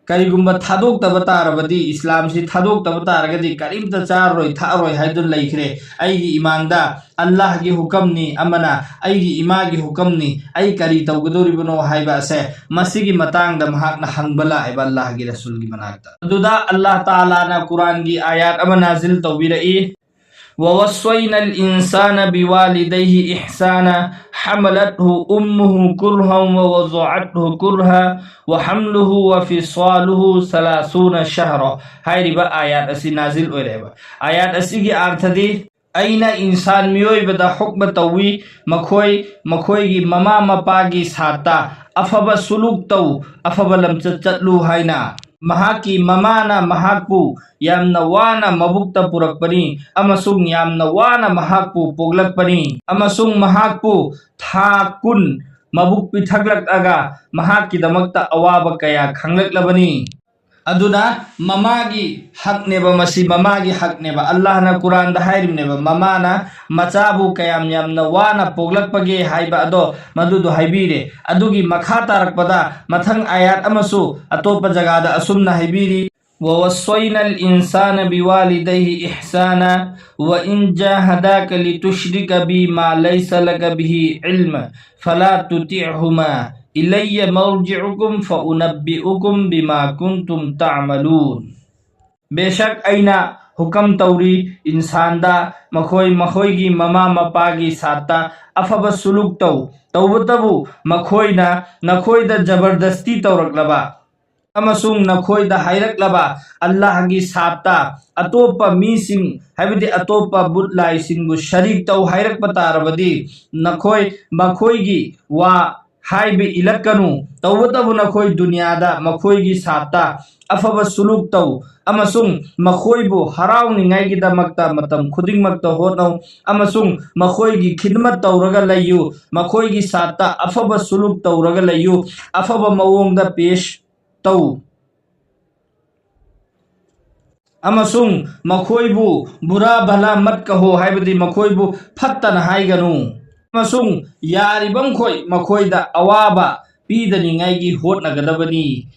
ꯀꯔꯤꯒꯨꯝꯕ ꯊꯥꯗꯣꯛꯇꯕ ꯇꯥꯔꯕꯗꯤ, ꯏꯁꯂꯥꯝꯁꯤ ꯊꯥꯗꯣꯛꯇꯕ ꯇꯥꯔꯒꯗꯤ ꯀꯔꯤꯝꯇ ꯆꯥꯔꯔꯣꯏ, ꯊꯛꯑꯔꯣꯏ ꯍꯥꯏꯗꯨꯅ ꯂꯩꯈ꯭ꯔꯦ꯫ ꯑꯩꯒꯤ ꯏꯃꯥꯡꯗ ꯑꯜꯂꯥꯍꯒꯤ ꯍꯨꯀꯝꯅꯤ ꯑꯃꯅ, ꯑꯩꯒꯤ ꯏꯃꯥꯒꯤ ꯍꯨꯀꯝꯅꯤ, ꯑꯩ ꯀꯔꯤ ꯇꯧꯒꯗꯧꯔꯤꯕꯅꯣ?" ꯍꯥꯏꯕ ꯑꯁꯦ, ꯃꯁꯤꯒꯤ ꯃꯇꯥꯡꯗ ꯃꯍꯥꯛꯅ ꯍꯪꯕ ꯂꯥꯛꯑꯦꯕ ꯑꯜꯂꯥꯍꯒꯤ ꯔꯁꯨꯜꯒꯤ ꯃꯅꯥꯛꯇ꯫ ꯑꯗꯨꯗ ꯑꯜꯂꯥꯍ ꯇꯥꯂꯥꯅ ꯀꯨꯔꯥꯟꯒꯤ ꯑꯥꯌꯥꯠ ꯑꯃ ꯅꯥꯖꯤꯜ ꯇꯧꯕꯤꯔꯛꯏ, ووصينا الإنسان بوالديه إحسانا حملته أمه كرها ووضعته كرها وحمله وفصاله ثلاثون شهرا ꯍꯥꯏꯔꯤꯕ ꯑꯥꯌꯥꯠ ꯑꯁꯤ ꯅꯥꯖꯤꯜ ꯑꯣꯏꯔꯛꯑꯦꯕ꯫ ꯑꯥꯌꯥꯠ ꯑꯁꯤꯒꯤ ꯑꯥꯔꯊꯗꯤ, ꯑꯩꯅ ꯏꯟꯁꯥꯟ ꯃꯤꯑꯣꯏꯕꯗ ꯍꯨꯛꯃ ꯇꯧꯏ, ꯃꯈꯣꯏ ꯃꯈꯣꯏꯒꯤ ꯃꯃꯥ ꯃꯄꯥꯒꯤ ꯁꯥꯠꯇ ꯑꯐꯕ ꯁꯨꯂꯨꯛ ꯇꯧ, ꯑꯐꯕ ꯂꯝꯆꯠ ꯆꯠꯂꯨ ꯍꯥꯏꯅ꯫ ꯃꯍꯥꯛꯀꯤ ꯃꯃꯥꯅ ꯃꯍꯥꯛꯄꯨ ꯌꯥꯝꯅ ꯋꯥꯅ ꯃꯕꯨꯛꯇ ꯄꯨꯔꯛꯄꯅꯤ ꯑꯃꯁꯨꯡ ꯌꯥꯝꯅ ꯋꯥꯅ ꯃꯍꯥꯛꯄꯨ ꯄꯣꯛꯂꯛꯄꯅꯤ ꯑꯃꯁꯨꯡ ꯃꯍꯥꯛꯄꯨ ꯊꯥ ꯀꯨꯟ ꯃꯕꯨꯛ ꯄꯤꯊꯛꯂꯛꯂꯒ ꯃꯍꯥꯛꯀꯤꯗꯃꯛꯇ ꯑꯋꯥꯕ ꯀꯌꯥ ꯈꯪꯂꯛꯂꯕꯅꯤ꯫ ꯑꯗꯨꯅ ꯃꯃꯥꯒꯤ ꯍꯛꯅꯦꯕ ꯃꯁꯤ, ꯃꯃꯥꯒꯤ ꯍꯛꯅꯦꯕ꯫ ꯑꯜꯂꯥꯍꯅ ꯀꯨꯔꯥꯟꯗ ꯍꯥꯏꯔꯤꯕꯅꯦꯕ, ꯃꯃꯥꯅ ꯃꯆꯥꯕꯨ ꯀꯌꯥꯝ ꯌꯥꯝꯅ ꯋꯥꯅ ꯄꯣꯛꯂꯛꯄꯒꯦ ꯍꯥꯏꯕ ꯑꯗꯣ, ꯃꯗꯨꯗꯣ ꯍꯥꯏꯕꯤꯔꯦ꯫ ꯑꯗꯨꯒꯤ ꯃꯈꯥ ꯇꯥꯔꯛꯄꯗ ꯃꯊꯪ ꯑꯥꯌꯥꯠ ꯑꯃꯁꯨ ꯑꯇꯣꯞꯄ ꯖꯒꯥꯗ ꯑꯁꯨꯝꯅ ꯍꯥꯏꯕꯤꯔꯤ, ووصينا الإنسان بوالديه إحسانا وإن جاهداك لتشرك بي ما ليس لك به علم فلا تطعهما إلي مرجعكم فأنبئكم بما كنتم تعملون. ꯕꯦꯁꯛ ꯑꯩꯅ ꯍꯨꯀꯝ ꯇꯧꯔꯤ ꯏꯟꯁꯥꯟꯗ, ꯃꯈꯣꯏ ꯃꯈꯣꯏꯒꯤ ꯃꯃꯥ ꯃꯄꯥꯒꯤ ꯁꯥꯠꯇ ꯑꯐꯕ ꯁꯨꯂꯨꯛ ꯇꯧ, ꯇꯧꯕꯇꯕꯨ ꯃꯈꯣꯏꯅ ꯅꯈꯣꯏꯗ ꯖꯕꯔꯗꯁꯇꯤ ꯇꯧꯔꯛꯂꯕ ꯑꯃꯁꯨꯡ ꯅꯈꯣꯏꯗ ꯍꯥꯏꯔꯛꯂꯕ ꯑꯜꯂꯥꯍꯒꯤ ꯁꯥꯠꯇ ꯑꯇꯣꯞꯄ ꯃꯤꯁꯤꯡ, ꯍꯥꯏꯕꯗꯤ ꯑꯇꯣꯞꯄ ꯕꯨꯠ ꯂꯥꯏꯁꯤꯡꯕꯨ ꯁꯔꯤꯛ ꯇꯧ ꯍꯥꯏꯔꯛꯄ ꯇꯥꯔꯕꯗꯤ, ꯅꯈꯣꯏ ꯃꯈꯣꯏꯒꯤ ꯋꯥ ꯍꯥꯏꯕ ꯏꯜꯂꯛꯀꯅꯨ꯫ ꯇꯧꯕꯇꯕꯨ ꯅꯈꯣꯏ ꯗꯨꯅꯤꯌꯥꯗ ꯃꯈꯣꯏꯒꯤ ꯁꯥꯠꯇ ꯑꯐꯕ ꯁꯨꯂꯨꯛ ꯇꯧ ꯑꯃꯁꯨꯡ ꯃꯈꯣꯏꯕꯨ ꯍꯔꯥꯎꯅꯤꯡꯉꯥꯏꯒꯤꯗꯃꯛꯇ ꯃꯇꯝ ꯈꯨꯗꯤꯡꯃꯛꯇ ꯍꯣꯠꯅꯧ ꯑꯃꯁꯨꯡ ꯃꯈꯣꯏꯒꯤ ꯈꯤꯗꯃꯠ ꯇꯧꯔꯒ ꯂꯩꯌꯨ꯫ ꯃꯈꯣꯏꯒꯤ ꯁꯥꯠꯇ ꯑꯐꯕ ꯁꯨꯂꯨꯛ ꯇꯧꯔꯒ ꯂꯩꯌꯨ꯫ ꯑꯐꯕ ꯃꯑꯣꯡꯗ ꯄꯦꯁ ꯇꯧ ꯑꯃꯁꯨꯡ ꯃꯈꯣꯏꯕꯨ ꯕꯨꯔꯥ ꯚꯂꯥ ꯃꯠ ꯀꯍꯣ, ꯍꯥꯏꯕꯗꯤ ꯃꯈꯣꯏꯕꯨ ꯐꯠꯇꯅ ꯍꯥꯏꯒꯅꯨ, ꯑꯃꯁꯨꯡ ꯌꯥꯔꯤꯕꯃꯈꯣꯏ ꯃꯈꯣꯏꯗ ꯑꯋꯥꯕ ꯄꯤꯗꯅꯤꯡꯉꯥꯏꯒꯤ ꯍꯣꯠꯅꯒꯗꯕꯅꯤ꯫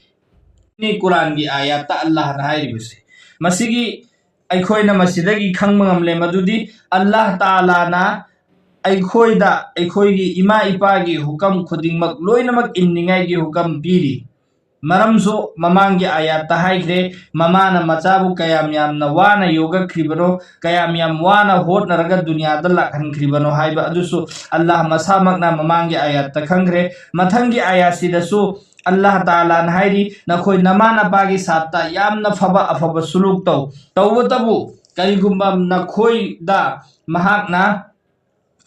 ꯁꯤꯅꯤ ꯀꯨꯔꯥꯟꯒꯤ ꯑꯥꯌꯥꯠꯇ ꯑꯜꯂꯥꯍꯅ ꯍꯥꯏꯔꯤꯕꯁꯦ꯫ ꯃꯁꯤꯒꯤ ꯑꯩꯈꯣꯏꯅ ꯃꯁꯤꯗꯒꯤ ꯈꯪꯕ ꯉꯝꯂꯦ ꯃꯗꯨꯗꯤ ꯑꯜꯂꯥꯍ ꯇꯥꯂꯥꯅ ꯑꯩꯈꯣꯏꯗ ꯑꯩꯈꯣꯏꯒꯤ ꯏꯃꯥ ꯏꯄꯥꯒꯤ ꯍꯨꯀꯝ ꯈꯨꯗꯤꯡꯃꯛ ꯂꯣꯏꯅꯃꯛ ꯏꯟꯅꯤꯡꯉꯥꯏꯒꯤ ꯍꯨꯀꯝ ꯄꯤꯔꯤ꯫ ꯃꯔꯝꯁꯨ ꯃꯃꯥꯡꯒꯤ ꯑꯥꯌꯥꯠꯇ ꯍꯥꯏꯈ꯭ꯔꯦ, ꯃꯃꯥꯅ ꯃꯆꯥꯕꯨ ꯀꯌꯥꯝ ꯌꯥꯝꯅ ꯋꯥꯅ ꯌꯣꯛꯂꯛꯈ꯭ꯔꯤꯕꯅꯣ, ꯀꯌꯥꯝ ꯌꯥꯝ ꯋꯥꯅ ꯍꯣꯠꯅꯔꯒ ꯗꯨꯅꯤꯌꯥꯗ ꯂꯥꯛꯍꯟꯈ꯭ꯔꯤꯕꯅꯣ ꯍꯥꯏꯕ ꯑꯗꯨꯁꯨ ꯑꯜꯂꯥꯍ ꯃꯁꯥꯃꯛꯅ ꯃꯃꯥꯡꯒꯤ ꯑꯥꯌꯥꯠꯇ ꯈꯪꯈ꯭ꯔꯦ꯫ ꯃꯊꯪꯒꯤ ꯑꯥꯌꯥꯠꯁꯤꯗꯁꯨ ꯑꯜꯂꯥꯍ ꯇꯥꯂꯥꯅ ꯍꯥꯏꯔꯤ, "ꯅꯈꯣꯏ ꯅꯃꯥ ꯅꯄꯥꯒꯤ ꯁꯥꯠꯇ ꯌꯥꯝꯅ ꯐꯕ ꯑꯐꯕ ꯁꯨꯂꯨꯛ ꯇꯧ꯫ ꯇꯧꯕꯇꯕꯨ ꯀꯔꯤꯒꯨꯝꯕ ꯅꯈꯣꯏꯗ ꯃꯍꯥꯛꯅ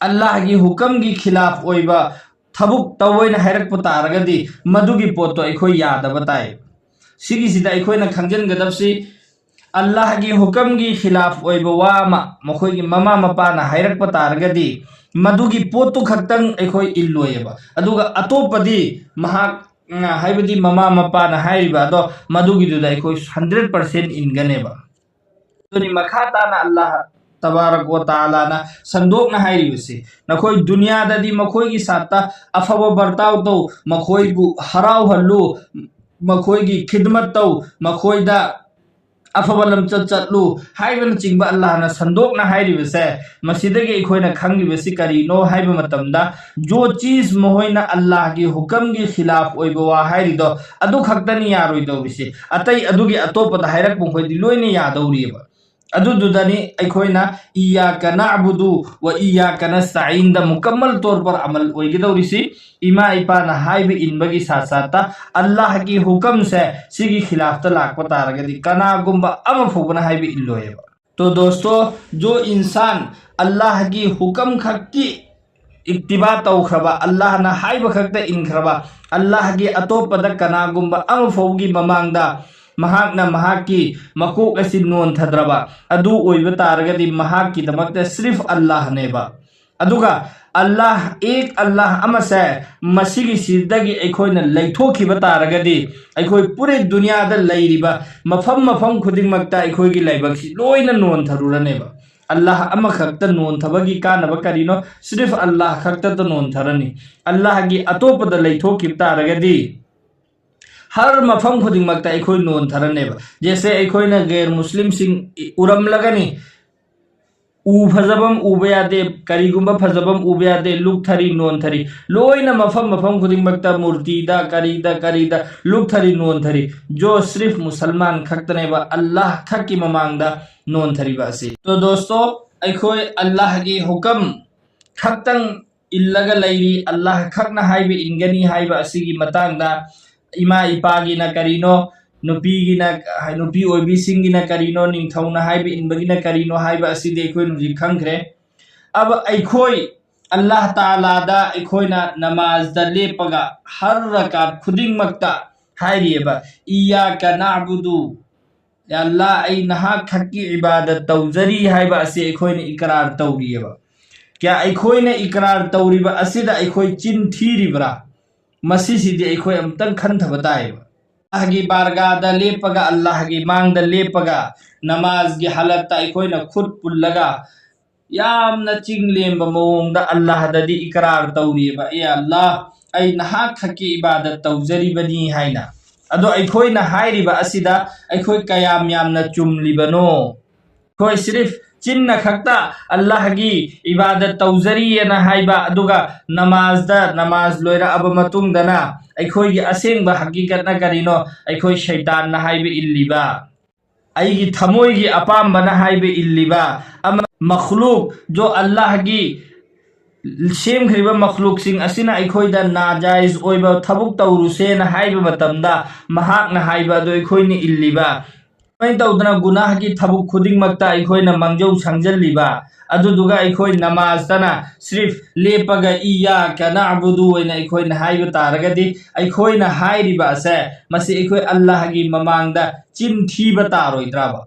ꯑꯜꯂꯥꯍꯒꯤ ꯍꯨꯀꯝꯒꯤ ꯈꯤꯂꯥꯐ ꯑꯣꯏꯕ ꯊꯕꯛ ꯇꯧꯑꯣꯏꯅ ꯍꯥꯏꯔꯛꯄ ꯇꯥꯔꯒꯗꯤ ꯃꯗꯨꯒꯤ ꯄꯣꯠꯇꯣ ꯑꯩꯈꯣꯏ ꯌꯥꯗꯕ ꯇꯥꯏ"꯫ ꯁꯤꯒꯤꯁꯤꯗ ꯑꯩꯈꯣꯏꯅ ꯈꯪꯖꯤꯟꯒꯗꯕꯁꯤ, ꯑꯜꯂꯥꯍꯒꯤ ꯍꯨꯀꯝꯒꯤ ꯈꯤꯂꯥꯐ ꯑꯣꯏꯕ ꯋꯥ ꯑꯃ ꯃꯈꯣꯏꯒꯤ ꯃꯃꯥ ꯃꯄꯥꯅ ꯍꯥꯏꯔꯛꯄ ꯇꯥꯔꯒꯗꯤ ꯃꯗꯨꯒꯤ ꯄꯣꯠꯇꯨ ꯈꯛꯇꯪ ꯑꯩꯈꯣꯏ ꯏꯜꯂꯣꯏꯌꯦꯕ, ꯑꯗꯨꯒ ꯑꯇꯣꯞꯄꯗꯤ ꯃꯍꯥꯛ, ꯎꯝ, ꯍꯥꯏꯕꯗꯤ ꯃꯃꯥ ꯃꯄꯥꯅ ꯍꯥꯏꯔꯤꯕ ꯑꯗꯣ ꯃꯗꯨꯒꯤꯗꯨꯗ ꯑꯩꯈꯣꯏ ꯍꯟꯗ꯭ꯔꯦꯠ ꯄꯥꯔꯁꯦꯟ ꯏꯟꯒꯅꯦꯕ꯫ ꯑꯗꯨꯅꯤ ꯃꯈꯥ ꯇꯥꯅ ꯑꯜꯂꯥꯍ ꯇꯕꯥꯔꯛ ꯋ ꯇꯥꯂꯥꯅ ꯁꯟꯗꯣꯛꯅ ꯍꯥꯏꯔꯤꯕꯁꯤ, "ꯅꯈꯣꯏ ꯗꯨꯅꯤꯌꯥꯗꯗꯤ ꯃꯈꯣꯏꯒꯤ ꯁꯥꯠꯇ ꯑꯐꯕ ꯕꯔꯇꯥꯎ ꯇꯧ, ꯃꯈꯣꯏꯕꯨ ꯍꯔꯥꯎꯍꯜꯂꯨ, ꯃꯈꯣꯏꯒꯤ ꯈꯤꯗꯃꯠ ꯇꯧ, ꯃꯈꯣꯏꯗ ꯑꯐꯕ ꯂꯝꯆꯠ ꯆꯠꯂꯨ" ꯍꯥꯏꯕꯅꯆꯤꯡꯕ ꯑꯜꯂꯥꯍꯅ ꯁꯟꯗꯣꯛꯅ ꯍꯥꯏꯔꯤꯕꯁꯦ, ꯃꯁꯤꯗꯒꯤ ꯑꯩꯈꯣꯏꯅ ꯈꯪꯂꯤꯕꯁꯤ ꯀꯔꯤꯅꯣ ꯍꯥꯏꯕ ꯃꯇꯝꯗ, "ꯖꯣ ꯆꯤꯖ ꯃꯈꯣꯏꯅ ꯑꯜꯂꯥꯍꯒꯤ ꯍꯨꯀꯝꯒꯤ ꯈꯤꯂꯥꯐ ꯑꯣꯏꯕ ꯋꯥ ꯍꯥꯏꯔꯤꯗꯣ, ꯑꯗꯨ ꯈꯛꯇꯅꯤ ꯌꯥꯔꯣꯏꯗꯧꯔꯤꯁꯤ, ꯑꯇꯩ ꯑꯗꯨꯒꯤ ꯑꯇꯣꯞꯄꯗ ꯍꯥꯏꯔꯛꯄ ꯃꯈꯣꯏꯗꯤ ꯂꯣꯏꯅ ꯌꯥꯗꯧꯔꯤꯑꯕ"꯫ ꯑꯗꯨꯗꯨꯗꯅꯤ ꯑꯩꯈꯣꯏꯅ "ꯏꯌꯥꯀ ꯅꯥꯕꯨꯗꯨ ꯋ ꯏꯌꯥꯀ ꯅꯁꯇꯥꯏꯟꯗ" ꯃꯨꯀꯝꯃꯜ ꯇꯣꯔ ꯄꯔ ꯑꯃꯜ ꯑꯣꯏꯒꯗꯧꯔꯤꯁꯤ꯫ ꯏꯃꯥ ꯏꯄꯥꯅ ꯍꯥꯏꯕ ꯏꯟꯕꯒꯤ ꯁꯥꯠ ꯁꯥꯠꯇ ꯑꯜꯂꯥꯍꯒꯤ ꯍꯨꯀꯝꯁꯦ ꯁꯤꯒꯤ ꯈꯤꯂꯥꯐꯇ ꯂꯥꯛꯄ ꯇꯥꯔꯒꯗꯤ ꯀꯅꯥꯒꯨꯝꯕ ꯑꯃ ꯐꯥꯎꯕꯅ ꯍꯥꯏꯕ ꯏꯜꯂꯣꯏꯌꯦꯕ꯫ तो दोस्तों, जो इंसान अल्लाह की हुक्म खक्की इत्तिबा तौख्रबा, अल्लाह ना हाइबा खक्ता इनख्रबा, अल्लाह की अतोपदा कनागुम्बा अमा फौगी ममांगदा महाकना महाकी मकोक असी नोन थद्रबा, अदु ओइबा तारगदी महाकी दमकता सिर्फ अल्लाह नेबा। ꯑꯗꯨꯒ ꯑꯜꯂꯥꯍ, ꯑꯦꯛ ꯑꯜꯂꯥꯍ ꯑꯃꯁꯦ ꯃꯁꯤꯒꯤꯁꯤꯗꯒꯤ ꯑꯩꯈꯣꯏꯅ ꯂꯩꯊꯣꯛꯈꯤꯕ ꯇꯥꯔꯒꯗꯤ ꯑꯩꯈꯣꯏ ꯄꯨꯔꯦ ꯗꯨꯅꯤꯌꯥꯗ ꯂꯩꯔꯤꯕ ꯃꯐꯝ ꯃꯐꯝ ꯈꯨꯗꯤꯡꯃꯛꯇ ꯑꯩꯈꯣꯏꯒꯤ ꯂꯥꯏꯕꯛꯁꯤ ꯂꯣꯏꯅ ꯅꯣꯟꯊꯔꯨꯔꯅꯦꯕ꯫ ꯑꯜꯂꯥꯍ ꯑꯃꯈꯛꯇ ꯅꯣꯟꯊꯕꯒꯤ ꯀꯥꯟꯅꯕ ꯀꯔꯤꯅꯣ? ꯁꯤꯔꯤꯐ ꯑꯜꯂꯥꯍ ꯈꯛꯇꯗ ꯅꯣꯟꯊꯔꯅꯤ꯫ ꯑꯜꯂꯥꯍꯒꯤ ꯑꯇꯣꯞꯄꯗ ꯂꯩꯊꯣꯛꯈꯤꯕ ꯇꯥꯔꯒꯗꯤ ꯍꯔ ꯃꯐꯝ ꯈꯨꯗꯤꯡꯃꯛꯇ ꯑꯩꯈꯣꯏ ꯅꯣꯟꯊꯔꯅꯦꯕ꯫ ꯖꯦꯁꯦ ꯑꯩꯈꯣꯏꯅ ꯒꯩꯔ ꯃꯨꯁꯂꯤꯝꯁꯤꯡ ꯎꯔꯝꯂꯒꯅꯤ, ꯎ ꯐꯖꯕ ꯑꯃ ꯎꯕ ꯌꯥꯗꯦ, ꯀꯔꯤꯒꯨꯝꯕ ꯐꯖꯕ ꯑꯃ ꯎꯕ ꯌꯥꯗꯦ, ꯂꯨꯛꯊꯔꯤ ꯅꯣꯟꯊꯔꯤ, ꯂꯣꯏꯅ ꯃꯐꯝ ꯃꯐꯝ ꯈꯨꯗꯤꯡꯃꯛꯇ ꯃꯨꯔꯇꯤꯗ ꯀꯔꯤꯗ ꯀꯔꯤꯗ ꯂꯨꯛꯊꯔꯤ ꯅꯣꯟꯊꯔꯤ꯫ ꯖꯣ ꯁ꯭ꯔꯤꯐ ꯃꯨꯁꯜꯃꯥꯟ ꯈꯛꯇꯅꯦꯕ ꯑꯜꯂꯥꯍ ꯈꯛꯀꯤ ꯃꯃꯥꯡꯗ ꯅꯣꯟꯊꯔꯤꯕ ꯑꯁꯤ꯫ ꯇꯣ ꯗꯣꯁꯇꯣ, ꯑꯩꯈꯣꯏ ꯑꯜꯂꯥꯍꯒꯤ ꯍꯨꯀꯝ ꯈꯛꯇꯪ ꯏꯜꯂꯒ ꯂꯩꯔꯤ, ꯑꯜꯂꯥꯍ ꯈꯛꯅ ꯍꯥꯏꯕ ꯏꯟꯒꯅꯤ ꯍꯥꯏꯕ ꯑꯁꯤꯒꯤ ꯃꯇꯥꯡꯗ ꯏꯃꯥ ꯏꯄꯥꯒꯤꯅ ꯀꯔꯤꯅꯣ, ꯅꯨꯄꯤꯒꯤꯅ, ꯅꯨꯄꯤ ꯑꯣꯏꯕꯤꯁꯤꯡꯒꯤꯅ ꯀꯔꯤꯅꯣ, ꯅꯤꯡꯊꯧꯅ ꯍꯥꯏꯕ ꯏꯟꯕꯒꯤꯅ ꯀꯔꯤꯅꯣ ꯍꯥꯏꯕ ꯑꯁꯤꯗꯤ ꯑꯩꯈꯣꯏꯅ ꯍꯧꯖꯤꯛ ꯈꯪꯈ꯭ꯔꯦ꯫ ꯑꯕ ꯑꯩꯈꯣꯏ ꯑꯜꯂꯥꯍ ꯇꯥꯂꯥꯗ ꯑꯩꯈꯣꯏꯅ ꯅꯃꯥꯖꯗ ꯂꯦꯞꯄꯒ ꯍꯔ ꯔꯀꯥꯠ ꯈꯨꯗꯤꯡꯃꯛꯇ ꯍꯥꯏꯔꯤꯑꯕ, "ꯏꯌꯥꯀ ꯅꯥꯕꯨꯗꯨ", "ꯌꯥ ꯑꯜꯂꯥꯍ, ꯑꯩ ꯅꯍꯥꯛ ꯈꯛꯀꯤ ꯏꯕꯥꯗꯠ ꯇꯧꯖꯔꯤ" ꯍꯥꯏꯕ ꯑꯁꯤ ꯑꯩꯈꯣꯏꯅ ꯏꯀꯔꯥꯔ ꯇꯧꯔꯤꯑꯕ꯫ ꯀꯌꯥ ꯑꯩꯈꯣꯏꯅ ꯏꯀꯔꯥꯔ ꯇꯧꯔꯤꯕ ꯑꯁꯤꯗ ꯑꯩꯈꯣꯏ ꯆꯤꯟ ꯊꯤꯔꯤꯕ꯭ꯔꯥ? ꯃꯁꯤꯁꯤꯗꯤ ꯑꯩꯈꯣꯏ ꯑꯃꯨꯛꯇꯪ ꯈꯟꯊꯕ ꯇꯥꯏꯌꯦꯕ꯫ ꯑꯜꯂꯥꯍꯒꯤ ꯕꯥꯔꯒꯥꯗ ꯂꯦꯞꯄꯒ, ꯑꯜꯂꯥꯍꯒꯤ ꯃꯥꯡꯗ ꯂꯦꯞꯄꯒ, ꯅꯃꯥꯖꯒꯤ ꯍꯥꯂꯠꯇ ꯑꯩꯈꯣꯏꯅ ꯈꯨꯠ ꯄꯨꯜꯂꯒ ꯌꯥꯝꯅ ꯆꯤꯡ ꯂꯦꯝꯕ ꯃꯑꯣꯡꯗ ꯑꯜꯂꯥꯍꯗꯗꯤ ꯏꯀꯔꯥꯔ ꯇꯧꯔꯤꯑꯕ, "ꯑꯦ ꯑꯜꯂꯥꯍ, ꯑꯩ ꯅꯍꯥꯛ ꯈꯛꯀꯤ ꯏꯕꯥꯗꯠ ꯇꯧꯖꯔꯤꯕꯅꯤ" ꯍꯥꯏꯅ꯫ ꯑꯗꯣ ꯑꯩꯈꯣꯏꯅ ꯍꯥꯏꯔꯤꯕ ꯑꯁꯤꯗ ꯑꯩꯈꯣꯏ ꯀꯌꯥꯝ ꯌꯥꯝꯅ ꯆꯨꯝꯂꯤꯕꯅꯣ? ꯑꯩꯈꯣꯏ ꯁꯤꯔꯤꯐ ꯆꯤꯟꯅ ꯈꯛꯇ ꯑꯜꯂꯥꯍꯒꯤ ꯏꯕꯥꯗꯠ ꯇꯧꯖꯔꯤꯑꯅ ꯍꯥꯏꯕ, ꯑꯗꯨꯒ ꯅꯃꯥꯖꯗ, ꯅꯃꯥꯖ ꯂꯣꯏꯔꯛꯑꯕ ꯃꯇꯨꯡꯗꯅ ꯑꯩꯈꯣꯏꯒꯤ ꯑꯁꯦꯡꯕ ꯍꯀꯤꯀꯠꯅ ꯀꯔꯤꯅꯣ? ꯑꯩꯈꯣꯏ ꯁꯩꯇꯥꯟꯅ ꯍꯥꯏꯕ ꯏꯜꯂꯤꯕ, ꯑꯩꯒꯤ ꯊꯃꯣꯏꯒꯤ ꯑꯄꯥꯝꯕꯅ ꯍꯥꯏꯕ ꯏꯜꯂꯤꯕ, ꯑꯃ ꯃꯈꯂꯨꯛ, ꯖꯣ ꯑꯜꯂꯥꯍꯒꯤ ꯁꯦꯝꯈ꯭ꯔꯤꯕ ꯃꯈꯂꯨꯛꯁꯤꯡ ꯑꯁꯤꯅ ꯑꯩꯈꯣꯏꯗ ꯅꯥꯖꯥꯏꯖ ꯑꯣꯏꯕ ꯊꯕꯛ ꯇꯧꯔꯨꯁꯦꯅ ꯍꯥꯏꯕ ꯃꯇꯝꯗ ꯃꯍꯥꯛꯅ ꯍꯥꯏꯕ ꯑꯗꯨ ꯑꯩꯈꯣꯏꯅ ꯏꯜꯂꯤꯕ, ꯁꯨꯃꯥꯏꯅ ꯇꯧꯗꯅ ꯒꯨꯅꯥꯍꯒꯤ ꯊꯕꯛ ꯈꯨꯗꯤꯡꯃꯛꯇ ꯑꯩꯈꯣꯏꯅ ꯃꯥꯡꯖꯧ ꯁꯪꯖꯜꯂꯤꯕ, ꯑꯗꯨꯗꯨꯒ ꯑꯩꯈꯣꯏ ꯅꯃꯥꯖꯇꯅ ꯁ꯭ꯔꯤꯐ ꯂꯦꯞꯄꯒ "ꯏꯌꯥꯀ ꯅꯥꯕꯨꯗꯨ" ꯑꯣꯏꯅ ꯑꯩꯈꯣꯏꯅ ꯍꯥꯏꯕ ꯇꯥꯔꯒꯗꯤ, ꯑꯩꯈꯣꯏꯅ ꯍꯥꯏꯔꯤꯕ ꯑꯁꯦ, ꯃꯁꯤ ꯑꯩꯈꯣꯏ ꯑꯜꯂꯥꯍꯒꯤ ꯃꯃꯥꯡꯗ ꯆꯤꯟ ꯊꯤꯕ ꯇꯥꯔꯣꯏꯗ꯭ꯔꯕ?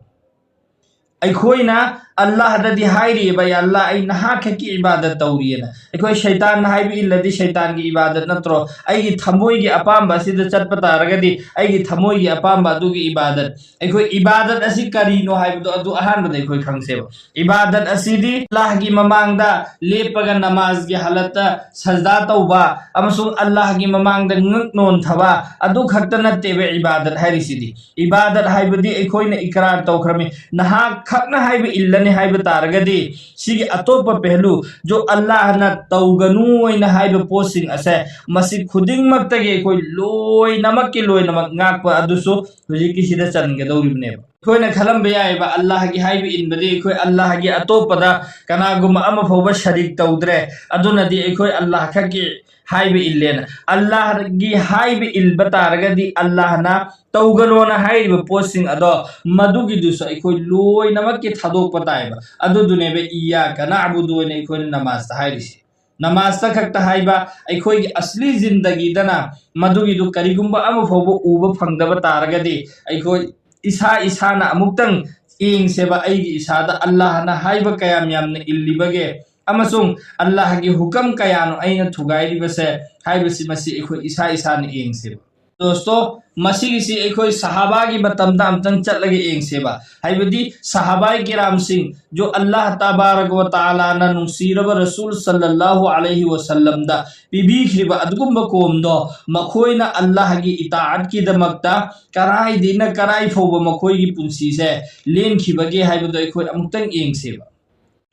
ꯑꯩꯈꯣꯏꯅ ꯑꯜꯂꯥꯍꯗꯗꯤ ꯍꯥꯏꯔꯤꯑꯕ, "ꯌꯥ ꯑꯜꯂꯥꯍ, ꯑꯩ ꯅꯍꯥꯛ ꯈꯛꯀꯤ ꯏꯕꯥꯗꯠ ꯇꯧꯔꯤꯑꯅ"꯫ ꯑꯩꯈꯣꯏ ꯁꯩꯇꯥꯟꯅ ꯍꯥꯏꯕ ꯏꯜꯂꯗꯤ ꯁꯩꯇꯥꯟꯒꯤ ꯏꯕꯥꯗꯠ ꯅꯠꯇ꯭ꯔꯣ? ꯑꯩꯒꯤ ꯊꯃꯣꯏꯒꯤ ꯑꯄꯥꯝꯕ ꯑꯁꯤꯗ ꯆꯠꯄ ꯇꯥꯔꯒꯗꯤ ꯑꯩꯒꯤ ꯊꯃꯣꯏꯒꯤ ꯑꯄꯥꯝꯕ ꯑꯗꯨꯒꯤ ꯏꯕꯥꯗꯠ꯫ ꯑꯩꯈꯣꯏ ꯏꯕꯥꯗꯠ ꯑꯁꯤ ꯀꯔꯤꯅꯣ ꯍꯥꯏꯕꯗꯣ ꯑꯗꯨ ꯑꯍꯥꯟꯕꯗ ꯑꯩꯈꯣꯏ ꯈꯪꯁꯦꯕ꯫ ꯏꯕꯥꯗꯠ ꯑꯁꯤꯗꯤ ꯑꯜꯂꯥꯍꯒꯤ ꯃꯃꯥꯡꯗ ꯂꯦꯞꯄꯒ ꯅꯃꯥꯖꯒꯤ ꯍꯥꯂꯠꯇ ꯁꯖꯗꯥ ꯇꯧꯕ ꯑꯃꯁꯨꯡ ꯑꯜꯂꯥꯍꯒꯤ ꯃꯃꯥꯡꯗ ꯉꯛ ꯅꯣꯟꯊꯕ ꯑꯗꯨ ꯈꯛꯇ ꯅꯠꯇꯦꯕ ꯏꯕꯥꯗꯠ ꯍꯥꯏꯔꯤꯁꯤꯗꯤ꯫ ꯏꯕꯥꯗꯠ ꯍꯥꯏꯕꯗꯤ ꯑꯩꯈꯣꯏꯅ ꯏꯀꯔꯥꯔ ꯇꯧꯈ꯭ꯔꯃꯤ, ꯅꯍꯥꯛ ꯈꯛꯅ ꯍꯥꯏꯕ ꯏꯜꯂꯅꯤ ꯍꯥꯏꯕ ꯇꯥꯔꯒꯗꯤ, ꯁꯤꯒꯤ ꯑꯇꯣꯞꯄ ꯄꯦꯍꯂꯨ, ꯖꯣ ꯑꯜꯂꯥꯍꯅ ꯇꯧꯒꯅꯨ ꯍꯥꯏꯅ ꯍꯥꯏꯕ ꯄꯣꯠꯁꯤꯡ ꯑꯁꯦ, ꯃꯁꯤ ꯈꯨꯗꯤꯡꯃꯛꯇꯒꯤ ꯑꯩꯈꯣꯏ ꯂꯣꯏꯅꯃꯛꯀꯤ ꯂꯣꯏꯅꯃꯛ ꯉꯥꯛꯄ ꯑꯗꯨꯁꯨ ꯍꯧꯖꯤꯛꯀꯤꯁꯤꯗ ꯆꯟꯒꯗꯧꯔꯤꯕꯅꯦꯕ꯫ ꯑꯩꯈꯣꯏꯅ ꯈꯜꯂꯝꯕ ꯌꯥꯏꯑꯕ, ꯑꯜꯂꯥꯍꯒꯤ ꯍꯥꯏꯕ ꯏꯟꯕꯗꯤ ꯑꯩꯈꯣꯏ ꯑꯜꯂꯥꯍꯒꯤ ꯑꯇꯣꯞꯄꯗ ꯀꯅꯥꯒꯨꯝꯕ ꯑꯃ ꯐꯥꯎꯕ ꯁꯔꯤꯛ ꯇꯧꯗ꯭ꯔꯦ, ꯑꯗꯨꯅꯗꯤ ꯑꯩꯈꯣꯏ ꯑꯜꯂꯥꯍ ꯈꯛꯀꯤ ꯍꯥꯏꯕ ꯏꯜꯂꯦꯅ꯫ ꯑꯜꯂꯥꯍꯒꯤ ꯍꯥꯏꯕ ꯏꯟꯕ ꯇꯥꯔꯒꯗꯤ, ꯑꯜꯂꯥꯍꯅ ꯇꯧꯒꯅꯣꯅ ꯍꯥꯏꯔꯤꯕ ꯄꯣꯠꯁꯤꯡ ꯑꯗꯣ, ꯃꯗꯨꯒꯤꯗꯨꯁꯨ ꯑꯩꯈꯣꯏ ꯂꯣꯏꯅꯃꯛꯀꯤ ꯊꯥꯗꯣꯛꯄ ꯇꯥꯏꯕ꯫ ꯑꯗꯨꯗꯨꯅꯦꯕ ꯏꯌꯥꯀ ꯅꯥꯕꯨꯗꯨ ꯑꯣꯏꯅ ꯑꯩꯈꯣꯏꯅ ꯅꯃꯥꯖꯇ ꯍꯥꯏꯔꯤꯁꯦ꯫ ꯅꯃꯥꯖꯇ ꯈꯛꯇ ꯍꯥꯏꯕ, ꯑꯩꯈꯣꯏꯒꯤ ꯑꯁꯂꯤ ꯖꯤꯟꯗꯒꯤꯗꯅ ꯃꯗꯨꯒꯤꯗꯨ ꯀꯔꯤꯒꯨꯝꯕ ꯑꯃ ꯐꯥꯎꯕ ꯎꯕ ꯐꯪꯗꯕ ꯇꯥꯔꯒꯗꯤ, ꯑꯩꯈꯣꯏ ꯏꯁꯥ ꯏꯁꯥꯅ ꯑꯃꯨꯛꯇꯪ ꯌꯦꯡꯁꯦꯕ, ꯑꯩꯒꯤ ꯏꯁꯥꯗ ꯑꯜꯂꯥꯍꯅ ꯍꯥꯏꯕ ꯀꯌꯥꯝ ꯌꯥꯝꯅ ꯏꯜꯂꯤꯕꯒꯦ, ꯑꯃꯁꯨꯡ ꯑꯜꯂꯥꯍꯒꯤ ꯍꯨꯀꯝ ꯀꯌꯥꯅꯣ ꯑꯩꯅ ꯊꯨꯒꯥꯏꯔꯤꯕꯁꯦ ꯍꯥꯏꯕꯁꯤ, ꯃꯁꯤ ꯑꯩꯈꯣꯏ ꯏꯁꯥ ꯏꯁꯥꯅ ꯌꯦꯡꯁꯦꯕ꯫ ꯗꯣꯁꯇꯣ, ꯃꯁꯤꯒꯤꯁꯤ ꯑꯩꯈꯣꯏ ꯁꯍꯥꯕꯥꯒꯤ ꯃꯇꯝꯗ ꯑꯝꯇꯪ ꯆꯠꯂꯒ ꯌꯦꯡꯁꯦꯕ꯫ ꯍꯥꯏꯕꯗꯤ ꯁꯍꯥꯕꯥꯏ ꯀꯤꯔꯥꯝꯁꯤꯡ, ꯖꯣ ꯑꯜꯂꯥꯍ ꯇꯕꯥꯔꯛ ꯋ ꯇꯥꯂꯥꯅ ꯅꯨꯡꯁꯤꯔꯕ ꯔꯁꯨꯜ ꯁꯜꯂꯜꯂꯥꯍꯨ ꯑꯂꯩꯍꯤ ꯋꯁꯜꯂꯝꯗ ꯄꯤꯕꯤꯈ꯭ꯔꯤꯕ ꯑꯗꯨꯒꯨꯝꯕ ꯀꯣꯝꯗꯣ, ꯃꯈꯣꯏꯅ ꯑꯜꯂꯥꯍꯒꯤ ꯏꯇꯥꯑꯠꯀꯤꯗꯃꯛꯇ ꯀꯔꯥꯏꯗꯩꯅ ꯀꯔꯥꯏ ꯐꯥꯎꯕ ꯃꯈꯣꯏꯒꯤ ꯄꯨꯟꯁꯤꯁꯦ ꯂꯦꯟꯈꯤꯕꯒꯦ ꯍꯥꯏꯕꯗꯣ ꯑꯩꯈꯣꯏ ꯑꯃꯨꯛꯇꯪ ꯌꯦꯡꯁꯦꯕ꯫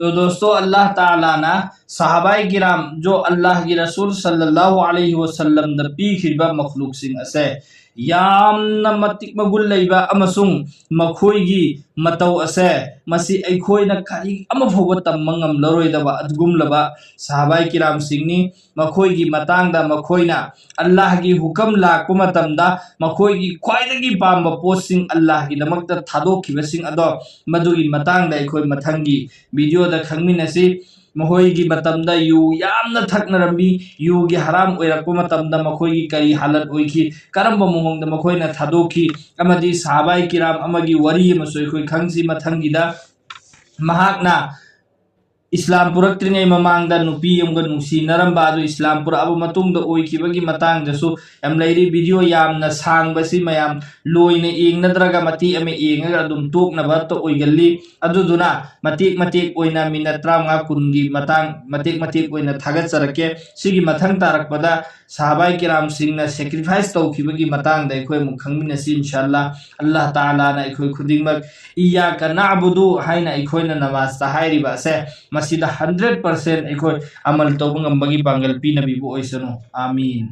ꯇꯣ ꯗꯣꯁꯇꯣ, ꯑꯜꯂꯥꯍ ꯇꯥꯂꯥꯅ ꯁꯍꯥꯕꯥꯏ ꯀꯤꯔꯥꯝ, ꯖꯣ ꯑꯜꯂꯥꯍꯒꯤ ꯔꯁꯨꯜ ꯁꯜꯂꯜꯂꯥꯍꯨ ꯑꯂꯩꯍꯤ ꯋꯁꯜꯂꯝꯗ ꯄꯤꯈ꯭ꯔꯤꯕ ꯃꯈꯂꯨꯛꯁꯤꯡ ꯑꯁꯦ ꯌꯥꯝꯅ ꯃꯇꯤꯛ ꯃꯒꯨꯟ ꯂꯩꯕ, ꯑꯃꯁꯨꯡ ꯃꯈꯣꯏꯒꯤ ꯃꯇꯧ ꯑꯁꯦ, ꯃꯁꯤ ꯑꯩꯈꯣꯏꯅ ꯀꯔꯤ ꯑꯃ ꯐꯥꯎꯕ ꯇꯝꯕ ꯉꯝꯂꯔꯣꯏꯗꯕ ꯑꯗꯨꯒꯨꯝꯂꯕ ꯁꯍꯥꯕꯥꯏ ꯀꯤꯔꯥꯝꯁꯤꯡꯅꯤ꯫ ꯃꯈꯣꯏꯒꯤ ꯃꯇꯥꯡꯗ, ꯃꯈꯣꯏꯅ ꯑꯜꯂꯥꯍꯒꯤ ꯍꯨꯀꯝ ꯂꯥꯛꯄ ꯃꯇꯝꯗ ꯃꯈꯣꯏꯒꯤ ꯈ꯭ꯋꯥꯏꯗꯒꯤ ꯄꯥꯝꯕ ꯄꯣꯠꯁꯤꯡ ꯑꯜꯂꯥꯍꯒꯤꯗꯃꯛꯇ ꯊꯥꯗꯣꯛꯈꯤꯕꯁꯤꯡ ꯑꯗꯣ, ꯃꯗꯨꯒꯤ ꯃꯇꯥꯡꯗ ꯑꯩꯈꯣꯏ ꯃꯊꯪꯒꯤ ꯚꯤꯗꯤꯑꯣꯗ ꯈꯪꯃꯤꯟꯅꯁꯤ꯫ ꯃꯈꯣꯏꯒꯤ ꯃꯇꯝꯗ ꯌꯨ ꯌꯥꯝꯅ ꯊꯛꯅꯔꯝꯃꯤ꯫ ꯌꯨꯒꯤ ꯍꯔꯥꯝ ꯑꯣꯏꯔꯛꯄ ꯃꯇꯝꯗ ꯃꯈꯣꯏꯒꯤ ꯀꯔꯤ ꯍꯥꯂꯠ ꯑꯣꯏꯈꯤ, ꯀꯔꯝꯕ ꯃꯑꯣꯡꯗ ꯃꯈꯣꯏꯅ ꯊꯥꯗꯣꯛꯈꯤ, ꯑꯃꯗꯤ ꯁꯍꯥꯕꯥꯏ ꯀꯤꯔꯥꯝ ꯑꯃꯒꯤ ꯋꯥꯔꯤ ꯑꯃꯁꯨ ꯑꯩꯈꯣꯏ ꯈꯪꯁꯤ ꯃꯊꯪꯒꯤꯗ꯫ ꯃꯍꯥꯛꯅ ꯏꯁꯂꯥꯝ ꯄꯨꯔꯛꯇ꯭ꯔꯤꯉꯩ ꯃꯃꯥꯡꯗ ꯅꯨꯄꯤ ꯑꯃꯒ ꯅꯨꯡꯁꯤꯅꯔꯝꯕ ꯑꯗꯨ ꯏꯁꯂꯥꯝ ꯄꯨꯔꯛꯑꯕ ꯃꯇꯨꯡꯗ ꯑꯣꯏꯈꯤꯕꯒꯤ ꯃꯇꯥꯡꯗꯁꯨ ꯌꯥꯝ ꯂꯩꯔꯤ꯫ ꯚꯤꯗꯤꯑꯣ ꯌꯥꯝꯅ ꯁꯥꯡꯕꯁꯤ ꯃꯌꯥꯝ ꯂꯣꯏꯅ ꯌꯦꯡꯅꯗ꯭ꯔꯒ ꯃꯇꯦꯛ ꯑꯃ ꯌꯦꯡꯉꯒ ꯑꯗꯨꯝ ꯇꯣꯛꯅꯕ ꯑꯣꯏꯒꯜꯂꯤ꯫ ꯑꯗꯨꯗꯨꯅ ꯃꯇꯦꯛ ꯃꯇꯦꯛ ꯑꯣꯏꯅ ꯃꯤꯅꯠ ꯇꯔꯥꯃꯉꯥ ꯀꯨꯟꯒꯤ ꯃꯇꯥꯡ ꯃꯇꯦꯛ ꯃꯇꯦꯛ ꯑꯣꯏꯅ ꯊꯥꯒꯠꯆꯔꯛꯀꯦ꯫ ꯁꯤꯒꯤ ꯃꯊꯪ ꯇꯥꯔꯛꯄꯗ ꯁꯍꯥꯕꯥꯏ ꯀꯤꯔꯥꯝꯁꯤꯡꯅ ꯁꯦꯀ꯭ꯔꯤꯐꯥꯏꯁ ꯇꯧꯈꯤꯕꯒꯤ ꯃꯇꯥꯡꯗ ꯑꯩꯈꯣꯏ ꯑꯃꯨꯛ ꯈꯪꯃꯤꯟꯅꯁꯤ ꯏꯟꯁꯥ ꯑꯜꯂꯥ꯫ ꯑꯜꯂꯥꯍ ꯇꯥꯂꯥꯅ ꯑꯩꯈꯣꯏ ꯈꯨꯗꯤꯡꯃꯛ "ꯏꯌꯥꯀ ꯅꯥꯕꯨꯗꯨ" ꯍꯥꯏꯅ ꯑꯩꯈꯣꯏꯅ ꯅꯃꯥꯖꯇ ꯍꯥꯏꯔꯤꯕ ꯑꯁꯦ ꯃꯁꯤꯗ ꯍꯟꯗ꯭ꯔꯦꯠ ꯄꯥꯔꯁꯦꯟ ꯑꯩꯈꯣꯏ ꯑꯃꯜ ꯇꯧꯕ ꯉꯝꯕꯒꯤ ꯄꯥꯡꯒꯜ ꯄꯤꯅꯕꯤꯕ ꯑꯣꯏꯁꯅꯨ꯫ ꯑꯥꯃꯤꯟ꯫